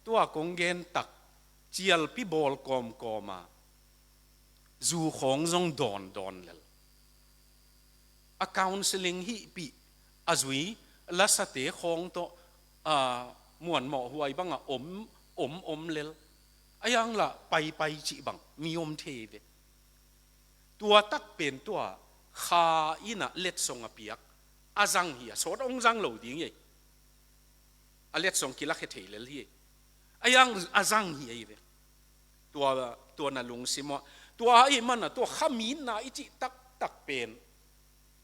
Tua kong gen tak cialpi bawl kawmkawma zu khawng zong dawndawn lel. A counseling hihpih a zui lasate khawng tawh a muanmawh huai banga om om om lel. A yangla paipai cih bang mi om thei ve. Tua tak pen tua kha ina letsong a piak a zang hi a sawt ong zang lo ding hi. A letsong kilakhe thei lel hi. A yang a zang hi ei ve. Tua tua na lungsim ah tua a i mana tua khaminna i cih taktak pen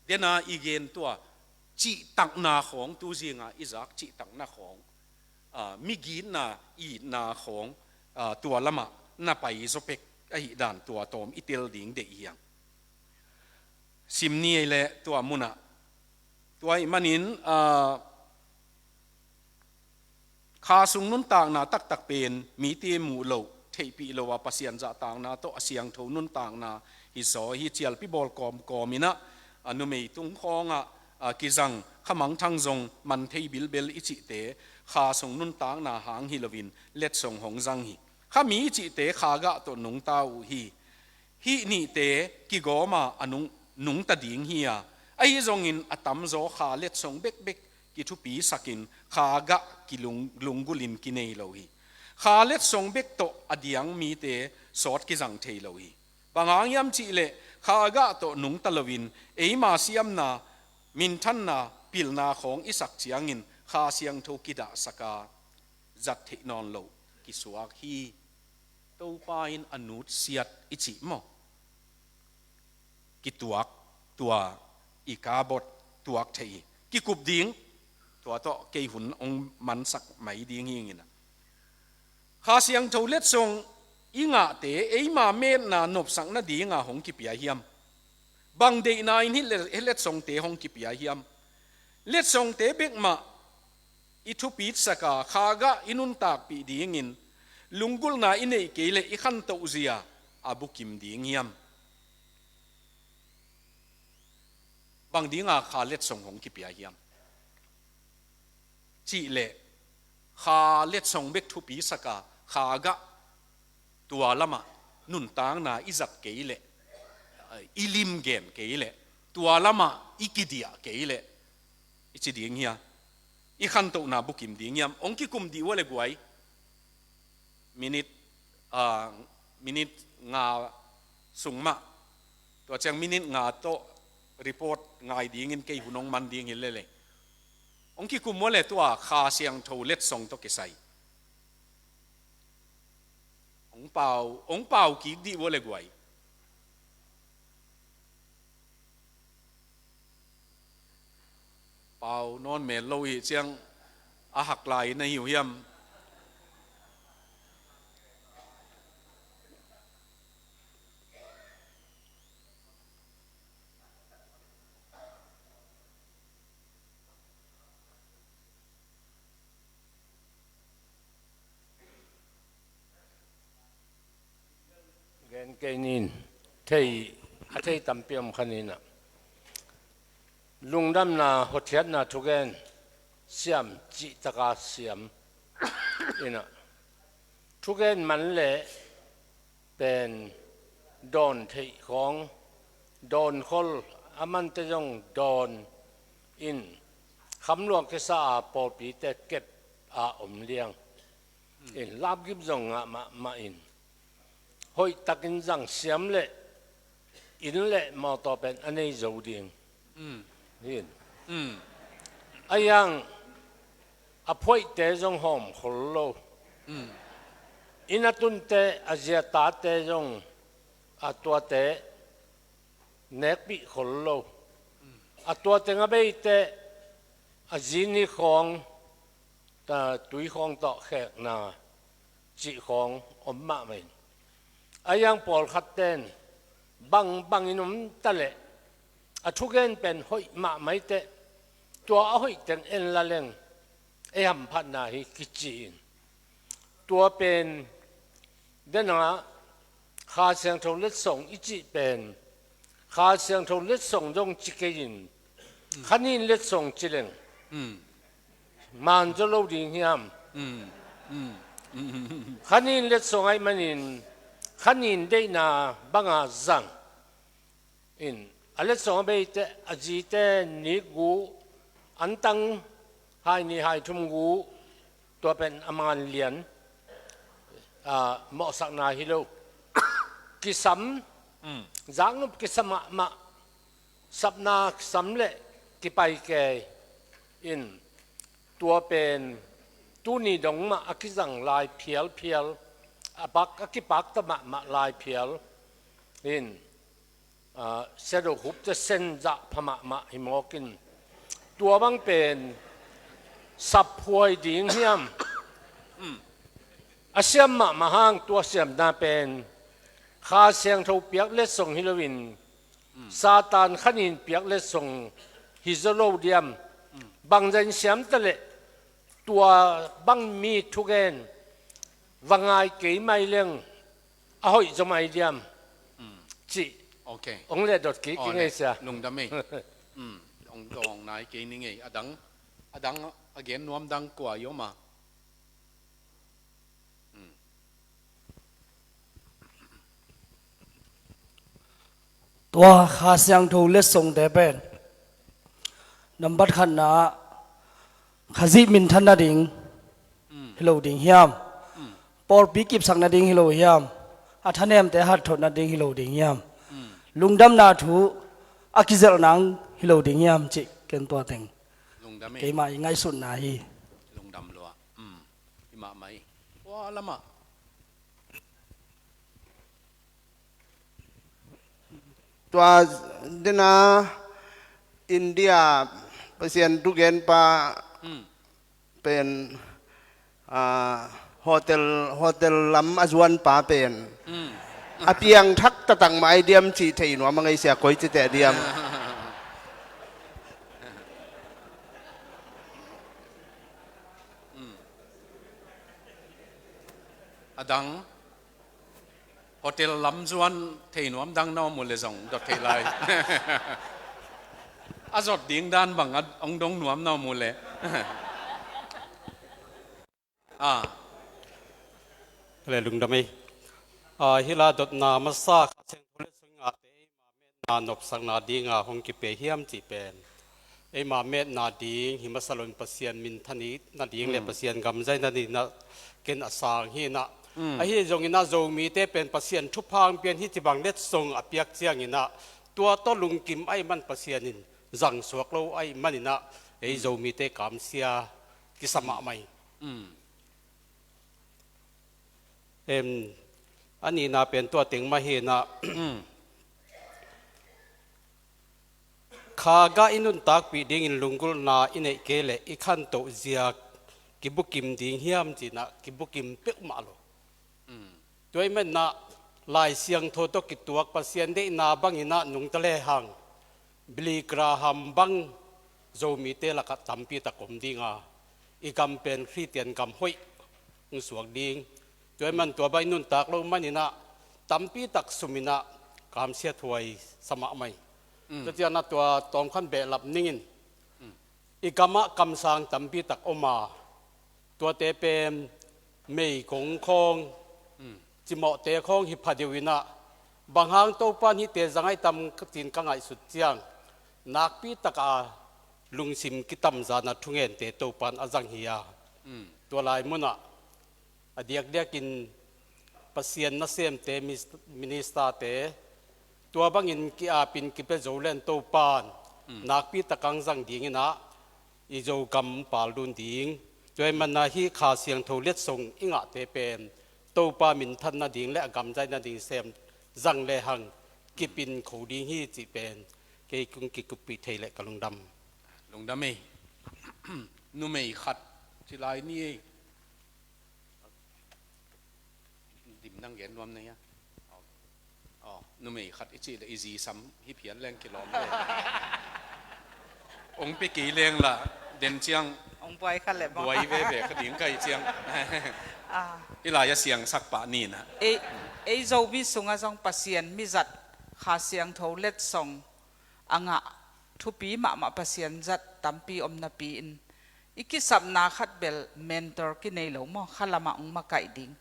dena i gen tua cihtakna khawng tu zinga i zak cihtakna khawng migitna itna khawng tua lamah na pai zawpek ahi dan tua tawm i tel ding deih hiang. Sim ni ei le tua munah tua ih manin kha sung nuntakna taktak pen mite muh loh theihpih lo a Pasian zahtakna tawh a siangtho nuntakna hi zaw hi cialpi bawl kawmkawm inah a numei tung khawngah a kizang khamangthang zong man thei bilbel i cihte kha sung nuntakna hang hi loin letsong hong zang hi. Khami i cihte kha gah tawh nungta uh hi. Hih nihte kigawma a nung nungta ding hi a, ahi zongin a tamzaw kha letsong bekbek kithupisakin kha gah kilung lunggulhin kinei lo hi. Kha letsong bek tawh a diang mite sawt kizang thei lo hi. Bang hang hiam cihleh kha gah tawh nungta loin eima siamna minthanna pilna khawng i sak ciangin kha siangtho kidahsaka zat theih nawn loh kisuak hi. Topa in a nutsiat i cih maw? Kituak tua i kabot tuak thei hi. Kikup ding tua tawh kei hun ong mansak mai ding hi ngina. Kha siangtho letsong i ngahte eima metna nopsak nadinga hong kipia hiam? Bang deihna in hih letsongte hong kipia hiam? Letsongte bekmah i thupitsaka kha gah i nuntakpih dingin lunggulhna i neih kei leh i khantoh zia a bukim ding hiam? Bang dinga kha letsong hong kipia hiam? Cihleh kha letsong bek thupisaka kha gah tua lamah nuntakna i zat kei leh i limgen kei leh tua lamah i kidiah kei leh i ci ding hia? I khantohna bukim ding hiam? Ong kikum dih ua le guai. Minit minit nga sung mah tua ciang minit nga tawh report ngai dingin kei hun ong man ding hi lele. Ong kikum ua le tua kha siangtho letsong tawh kisai ong pau ong pau kik dih ua le guai. Pau nawn mel lo hi ciang a hak lai na hi uh hiam? Gen Kei nin thei, a thei tampi om kha nin ah, lungdamna, hotkhiatna thugen siam cihtaka siam in ah, thugen man le pen dawn theih khawng, dawn khol, a mante zong dawn in, khamluang kisa a pawlpite kep a om liang in, lapgip zong ngah mahmah in, hoih takin zang siam le inn le mawtaw pen a nei zo ding. Mm. Hin. Mm. A yang a phoihte zong hawm khol lo. Mm. Inn a tunte, a zi a tate zong a tuate nekpih khol lo. Mm. A tuate nga beite a zi ni khawng, ta, tui khawng tawh khekna cih khawng om mahmah in, a yang pawlkhat ten bang bangin om ta leh, a thugen pen hoih mahmah i teh, tua a hoih teng en la leng ei hamphatna hi kici in, tua pen dena Kha Siangtho letsong i cih pen, Kha Siangtho letsong zong ci kei in, khanin letsong ci leng, mm, man zaw lo ding hiam? Mm. Mm. Mm. Khanin letsong ahih manin, khanin deihna banga zang in, a letsong a beite, a zite nik gu, antang hai ni hai thum gu, tua pen a man lian, a, mawhsakna hi lo. Kisam, mm, zaknop kisam mahmah, sapna kisam le kipai kei in, tua pen tuni dong mah a kizang lai phialphial, a pak, a kipakta mahmah lai phial in, a, Shadow Group te sen zah pha mahmah hi mawk in, tua bang pen saphuai ding hiam? Mm. A siam mahmah hang, tua siamna pen Kha Siangtho piak letsong hi loin, mm, Satan khanin piak letsong hi zaw lo diam? Mm. Bangzah in siam ta leh tua bang mi thugen va ngai kei mai leng a hoih zaw mai diam? Mm. Cih. Ok. Ong le dot kik, aw, i ngei le sia. Lungdam ei. Mm. Ong dawng nai kei ni ngei. A dang, a dang, a gen nuam dang kua i om a? Mm. Tua Kha Siangtho letsongte pen, nambat khatna ah Khazih minthan nading, mm, hi lo ding hiam? Mm. Pawlpi kipsak nading hi lo hiam? A thanemte hatthot nading hi lo ding hiam? Mm. Lungdamna thu a kizelh nang hi lo ding hiam cih ken tua teng, lungdam ei, keimah i ngaihsutna hi. Lungdam lua. Mm. Hi mahmah ei. Ua lamah. Tua dena India Pasian thugenpa, mm, pen, ah, hotel, hotel lam a zuanpa pen, mm, a piangthak taktak mah ai diam cih thei nuam a ngei sia, koi ci teh diam? Mm. A dang hotel lam zuan thei nuam dang na om uh leh zong dot thei lai. A zot ding dan bang a ong dong nuam na om uh leh. Ah. Le lungdam ei. Ah, hi la dotna masa Kha Siangtho letsong i ngahte, eima metna nopsakna dinga hong kipia hiam cih pen, eima metna ding hi masa loin Pasian minthan nading le, mm, Pasian gam zai nading in ah ken a sang hi in ah. Mm. Ahi zongin ah Zomite pen Pasian thupha hong pia in, hih ci bang letsong a piak ciangin ah tua tawh lungkim ahih man Pasian in zang suak lo ahih manin ah ei, mm, Zomite kamsia kisa mahmah hi. Mm. Em, a nihna pen tua teng mah hi in ah, mm, kha gah i nuntakpih dingin lunggulhna i neih kei leh i khantoh zia kibukim ding hiam cih in ah kibukim peuhmah lo. Mm. Tua ahih manin ah Lai Siangtho tawh kituak Pasian deihna bangin ah nungta lehang Billy Graham bang Zomite lakah tampi tak om ding a, i gam pen Khristian gam hoih hong suak ding. Tua ahih man tua bang i nuntak lo manin ah tampi tak sum in ah kamsiat huai sa mahmah hi. Tua ciangin ah tua tawmkhat behlap ning in, i gamah kamsang tampi tak om a, tuate pen meigong khawng, cimawhte khawng hi phadiu in ah, bang hang Topa'n hihte zang ahi tam ci-in ka ngaihsut ciang, nakpi tak a lungsim kitamzan a thungente Topa'n a zang hi a, tua lai mun ah a diakdiakin Pasian nasemte, mis-, ministerte, tua bangin ki-apin kipia zo leng Topa'n nakpi tak a hong zang ding in ah, i Zogam paldun ding. Tua ahih manin ah hih Kha Siangtho letsong i ngahte pen Topa minthan nading leh a gam zai nading sem zang lehang kip in kho ding hi cih pen kei kong kikuppih thei leh ka lungdam. Lungdam ei. Numei khat ci lai ni ei. Dim nang gen nuam na hia? Aw, numei khat i cih leh i zi sam hi phial leng kilawm ve. Ong pia kei leng lah den ciang ong buai kha leh maw? Buai veve kha ding ka hih ciang. Ah. Hih lai-ah siangsak pah ni in ah. Ei, ei Zomi sungah zong Pasian mizat Kha Siangtho letsong a ngah thupi mahmah Pasian zat tampi om napi-in, i kisapna khat bel mentor kinei lo maw, khalamah hong makaih ding.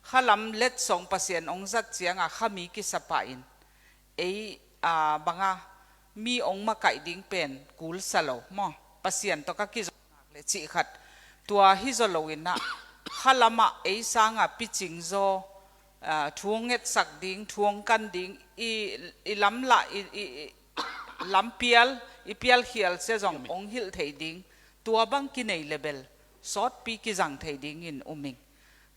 Khalam letsong Pasian hong zat ciangin khami kisa pah in, ei, a, bang a, mi hong makaih ding pen kul sa lo maw, Pasian tawh ka kizom nak leh cih khat. Tua hi zaw lo in ah, khalamah ei sangin picing zaw, a, thu hong ngetsak ding, thu hong kan ding, i, i lamlah, i, i, i lampial, i pialkhial sia zong hong hilh thei ding, tua bang kinei leh bel sawtpi kizang thei dingin um ing.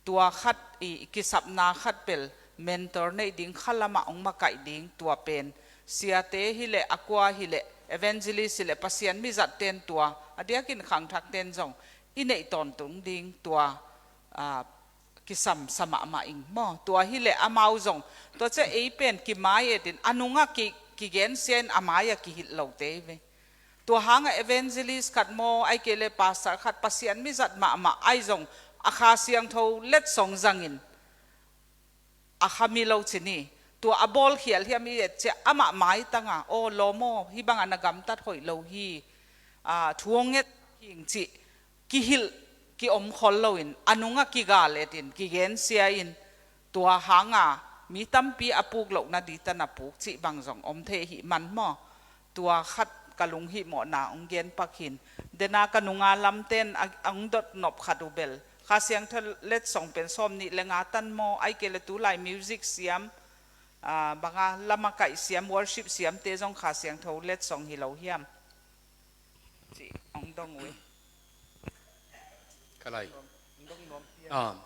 Tua khat, i, i kisapna khat bel mentor neih ding, khalamah hong makaih ding, tua pen siate hi leh, a kua hi leh, evangelist hi leh, Pasian mizatte'n tua, a diakin khangthakte'n zong i neih tawntung ding, tua, a, kisam sa mahmah ing maw. Tua hi leh amau zong, tua ciang ei pen kimai-et in, a nungah ki, kigensia in a mai-ah kihilh lote hi ve. Tua hangah evangelist khat maw, ahih kei leh pastor khat, Pasian mizat mahmah ahi zong, a Kha Siangtho letsong zangin a khami lo ci ni. Tua a bawlkhial hiam i et ciang amah maitang a, aw lawm aw, hih bangin na gamtat hoih lo hi, a, thu hong nget hi ing cih kihilh, ki-om khol loin, a nungah kigal-et in, kigensia in, tua hangin mi tampi a puk lohna ding tan a puk cih bang zong om thei ahih man maw. Tua khat ka lunghihmawhna hong gen pak hi in. Dena ka nunga lamte'n a, a hong dot nop khat uh bel, Kha Siangtho letsong pen sawmnih leh nga tan maw, ahih kei leh tulai music siam, a, bang a, la makaih siam, worship siamte zong Kha Siangtho letsong hi lo hiam? Cih hong dong uh hi. Ka lai. Ah.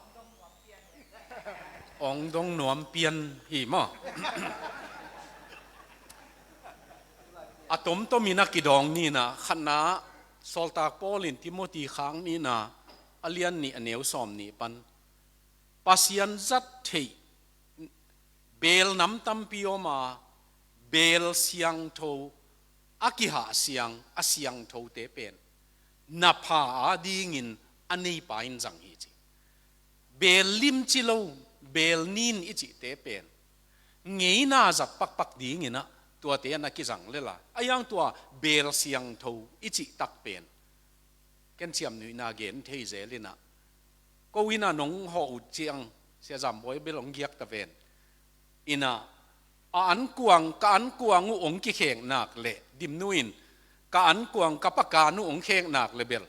Hong dong nuam pian hi maw. A tomtom in ah kidawng ni in ah, khatna, Sawltak Paul in Timothy khak nihna, a lian nih, a neu sawmnih pan, Pasian zat theih beel nam tampi om a, beel siangtho, a kihah siang, a siangthote pen na pha a dingin a neipa in zang hi ci. Beel limci lo, beel nin i cihte pen ngeina zat pakpak dingin ah tuate na kizang lel a, a hiang tua beel siangtho i cih tak pen ken ciamnuihna gen thei zel in ah, ko in ah nong hawh uh ciang, Sia Zam Bawi bel hong giak ta ven. In ah, a ankuang, ka ankuang uh hong kikhek nak leh, Dimnu in, ka ankuang, ka pakan uh hong khek nak leh bel,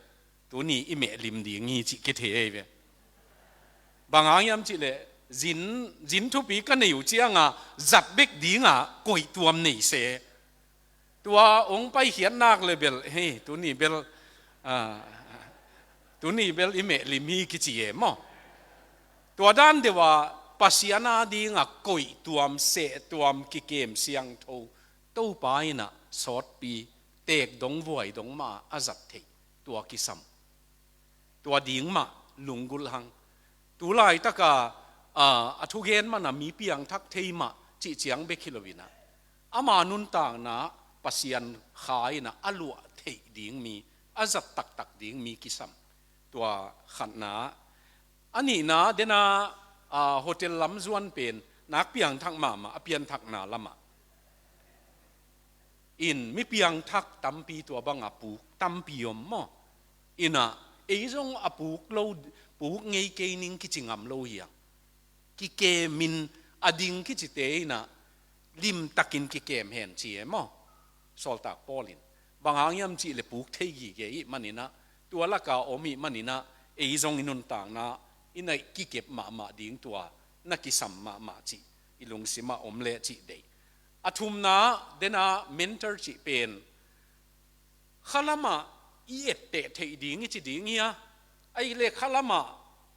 tuni i mehlim ding hi cih kithei hi ve. Bang hang hiam cih leh, zin, zin thupi ka nei uh ciangin zat bek dingin koih tuam nei se. Tua hong paikhiat nak leh bel, hei, tuni bel, ah, tuni bel i mehlim hi kici e maw. Tua dan deuh a Pasian a dingin koih tuam, seh tuam, kikem siangtho, Topa in ah sawtpi, teek dong, vuai dong mah a zat theih, tua kisam. Tua ding mah lunggulh hang. Tu laitak a, a, a thugen man a mi piangthak thei mah cih ciang bek hi lo in ah, ama nuntakna Pasian Kha in ah a luah theih ding mi, a zat taktak ding mi kisam. Tua khatna. A nihna, dena, a, hotel lam zuan pen nak piangthak mahmah a pianthakna lamah. In mi piangthak tampi tua banga puk tampi om maw? Inah ei zong a puk lo, puk ngei kei ning kici ngam lo hi a. Kikemin a ding kicite inah limtakin kikem hen ci e maw? Sawltak Paul in. Bang hang hiam cih le puk thei gige ih maninah, tua laka om ih maninah, ei zong i nuntakna inah kikep mahmah ding tua, na kisam mahmah cih i lungsimah om le cih dei. A thumna dena mentor cih pen khalamah i etteh theih ding i ci ding hi a, ahih le khalamah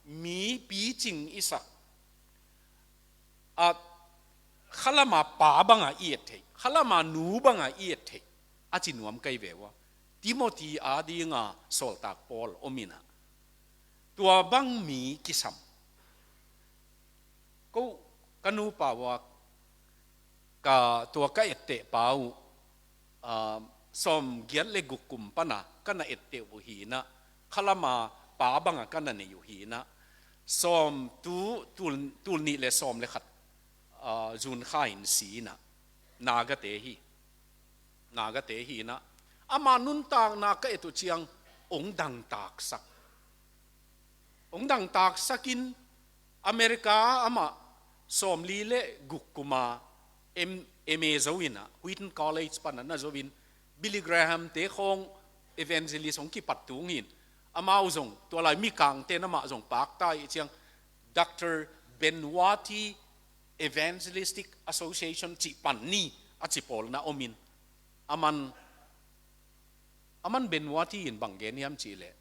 mi picing i sak, a khalamah pa banga i et theih, khalamah nu banga i et theih, a ci nuam kai ve uh a. Timothy a dinga Sawltak Paul om inah tua bang mi kisam. Ko ka nupa uh a, ka tua ka etteh pa uh, ah, sawm giat le guk kum pana ka na etteh uh hinah, khalama pa banga ka na nei uh hinah, sawm tu, tul, tul nih le sawm le khat, ah, June kha in si inah, Nagate hi. Nagate hinah, ama nuntakna ka et uh ciang ong dangtaksak. Ong dangtaksakin America amah sawmli le guk kuma M-, M A zo inah, Wheaton College pana na zo in, Billy Graham te khawng evangelist hong kipat tung hin, amau zong tua lai Mikangte namah zong pakta ih ciang, Doctor Benwati Evangelistic Association cih pan ni a ci pawlna om in, aman, aman Benwati in bang gen hiam cih leh,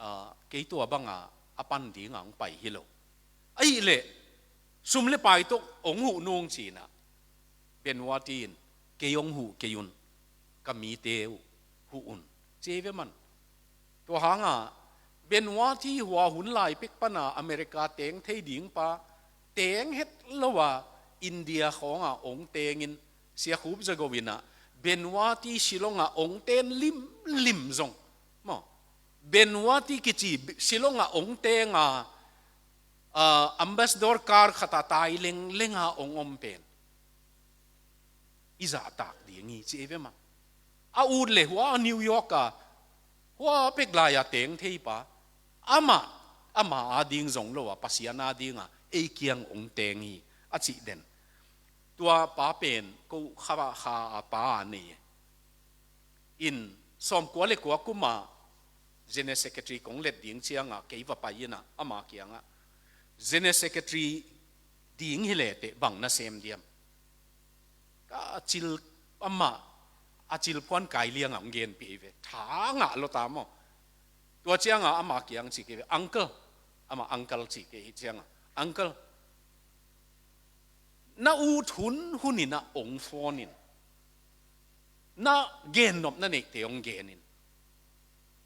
ah, kei tua banga a pan dinga hong pai hi lo. Ahih leh sum le pai tawh hong huh nung cinah, Benwati in, kei hong huh kei un, ka mite uh huh un, ci hi ve man. Tua hanga Benwati hua hun lai pek pana America teng thei ding pa, teng het lo a India khawnga ong tengin, Sia Khup Zago inah Benwati Shillonga ong ten limlim zong maw, Benwati kici Shillonga ong tenga, ah, ambassador car khata tai lenglenga ong om pen i zahtak ding hi ci ei ve mah. A ut le hua New York a, hua pek lai-a teng thei pa, amah, amah a ding zong lo a, Pasian a dinga ei kiang ong teng hi a cih den. Tua pa pen ko kha, kha a pa a nei. In sawmkua le kua kuma General Secretary kong let ding cianga kei va pai inah ama kiangah, General Secretary ding hi leteh bang na sem diam? Ka cil, amah a cil phuan kai lianga hong genpih hi ve. Tha ngah lo ta maw. Tua cianga ama kiang ci kei ve, uncle. Ama uncle ci kei hi cianga, uncle, na ut hunhun inah ong phone in, na gennop na neihte ong gen in.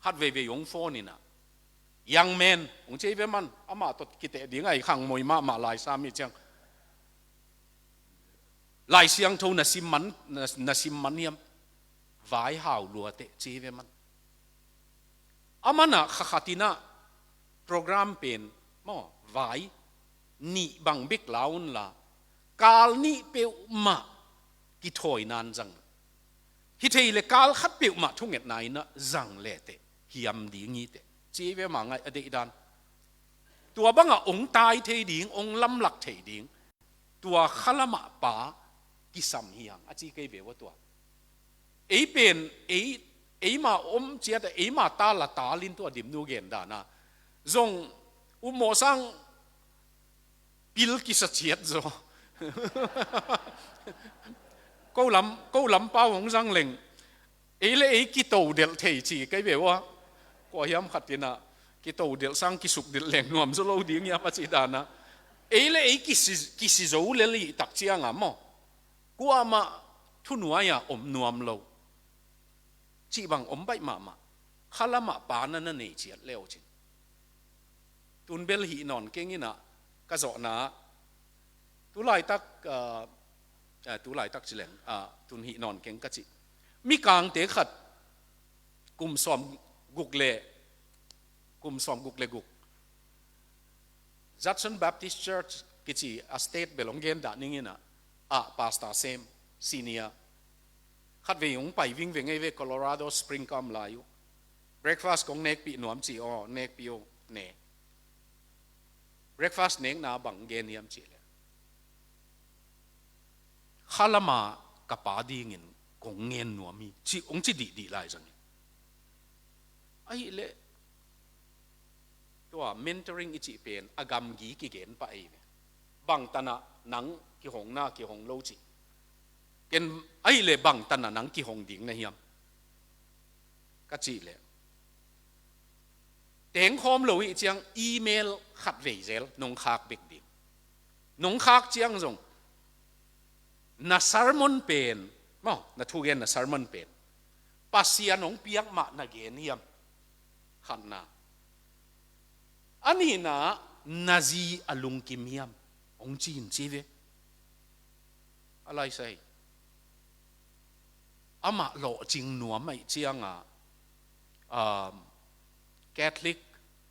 Khat veivei ong phone inah, young man, ong ci ei ve man, amah tawh kiteh ding a i khangmoi mahmah Laisam hi ciang, Lai Siangtho na sim man, na, na sim man hiam? Vai hau luateh ci ei ve man. Amanah kha khat inah program pen maw, vai nih bang bek la unla, kal nih peuhmah kithawi nan zang. Hi thei le kal khat peuhmah thungetna inah zang leteh hiam ding hiteh ci ei ve mah ngaih a deihdan. Tua bangah ong tai thei ding, ong lamlak thei ding, tua khalamah pa kisam hi hang a ci kei ve ua tua. Ei pen, ei, eima om ciat a, eima tal a tal in tua dimnu gen dana zong upmawh sang pil kisa ciat zaw. Ko lam, ko lam pau hong zang leng, ei le ei kitodelh thei ci kei ve ua. Kua hiam khat inah, kitodelh sang kisukdelh leng nuam zaw lo ding hiam a ci dana. Ei le ei kisi, kisi zo lel ih tak cianga maw, kuamah thunuai-a om nuam lo cih bang om baih mahmah. Khalamah pa na na nei ciat leu cin. Tun bel hih nawn keng inah ka zawhna, tulaitak, ah, ah, tulaitak ci leng, ah, tun hih nawn keng ka cih. Mikangte khat kum sawm guk le, kum sawm guk le guk, Judson Baptist Church ci a state bel hong gen dah ning in ah, ah, pastor sem, senior. Khatvei hong pai vingveng ei ve, Colorado Spring ka om lai uh. Breakfast kong nekpih nuam ci, aw, nekpih uh, ne. Breakfast nekna bang gen hiam cih leh, khalama ka pa dingin kong ngen nuam hi, ci, hong ci dihdih lai zangin. Ahih leh tua mentoring i cih pen a gamgi kigen pah ei ve. Bang tanah nang kihong na kihong lo cih. Ken ahih leh bang tanah nang kihong ding na hiam ka cih leh, tengkhawm lo ih ciang email khatvei zel nong khak bek ding. Nong khak ciang zong na sermon pen, maw, na thugen na sermon pen Pasian hong piak mah na gen hiam? Khatna. A nihna, na zi a lungkim hiam? Hong ci in ci ve. A laisai. Amah lawhcing nuam ahih cianga, um, Catholic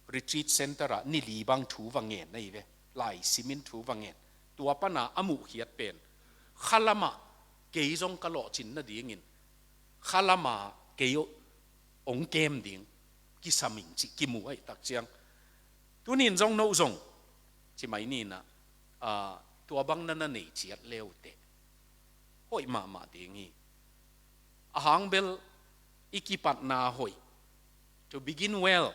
Retreat Center ah nili bang thu va ngen na hi ve. Lai simin thu va ngen. Tua pana a muhkhiat pen, khalamah kei zong ka lawhcin nadingin khalama kei hong kem ding kisam ing cih kimu ahih tak ciang, tunin zong no zong ci mai ni in ah, ah, tua bang na na nei ciat le uh teh hoih mahmah ding hi. A hang bel i kipatna hoih, to begin well,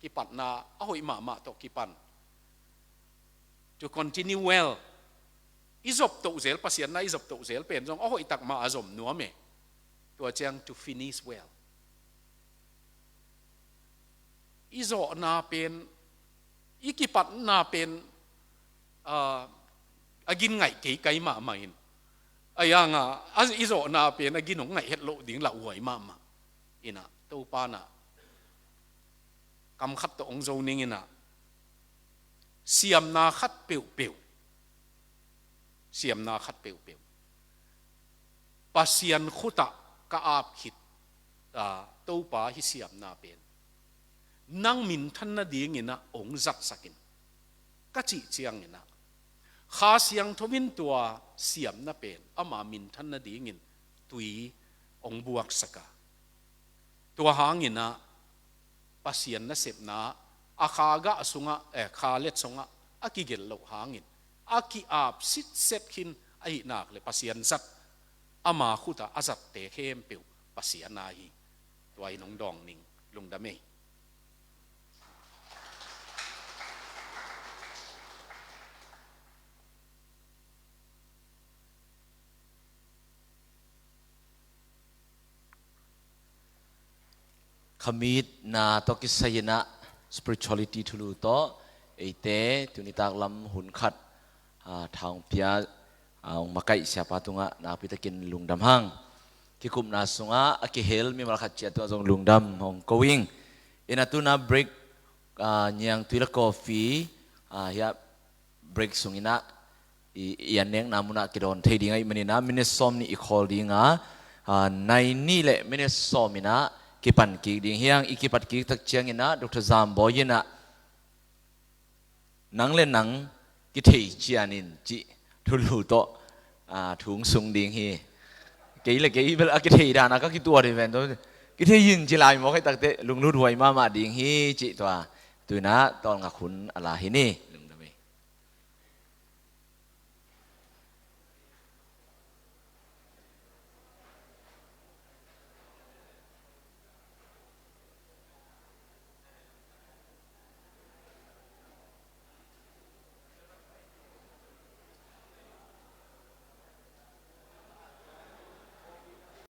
kipatna a hoih mahmah tawh kipan, to continue well. I zop toh zel, Pasian na i zop toh zel pen zong a hoih tak mah a zom nuam e. Tua ciang to finish well. I zawhna pen, i kipatna pen, ah, a gin ngaih kei kai mahmah in. A yanga, a, i zawhna pen a gin hong ngaih het loh ding lauhuai mahmah. In ah, Topa in ah kam khat tawh hong zo ning in ah, siamna khat peuhpeuh, siamna khat peuhpeuh Pasian khutah ka ap khit, ah, Topa, hih siamna pen nang minthan nadingin ah hong zatsak in, ka cih ciangin ah, Kha Siangtho in tua siamna pen ama minthan nadingin tui hong buaksak a, tua hangin ah Pasian nasepna a kha gah sungah, eh, kha let sungah a kigelh loh hangin a ki-ap sitset khin ahih nak leh Pasian zat, ama khutah a zatte khempeuh Pasian aa hi. Tua in hong dawng ning. Lungdam ei. Khamitna tawh kisai in ah spirituality thulu tawh eite tuni taklam hun khat, ah, tha hong pia, ah, hong makaih siapa tungah nakpitakin lungdam hang. Kikupna sungah a kihel mimal khat ciat tungah zong lungdam hong ko ing. In ah tu-in ah break, ah, niangtui le coffee, ah, hiah break sung in ah i, i an nekna munah kidawn thei ding ahih manin ah minit sawm nih i khawl ding a, ah, nai nih le minit sawm in ah kipan kik ding hi hang. I kipat kik tak ciangin ah Doctor Zam Bawi in ah nang le nang kithei cian in cih thulu tawh, ah, thu hong sung ding hi. Kei le kei bel a kithei dan a ka kituat hi ven tawh, kithei in ci lai mawk ahih tak teh lunglut huai mahmah ding hi cih tua tu-in ah tawlngak hun a la hi ni.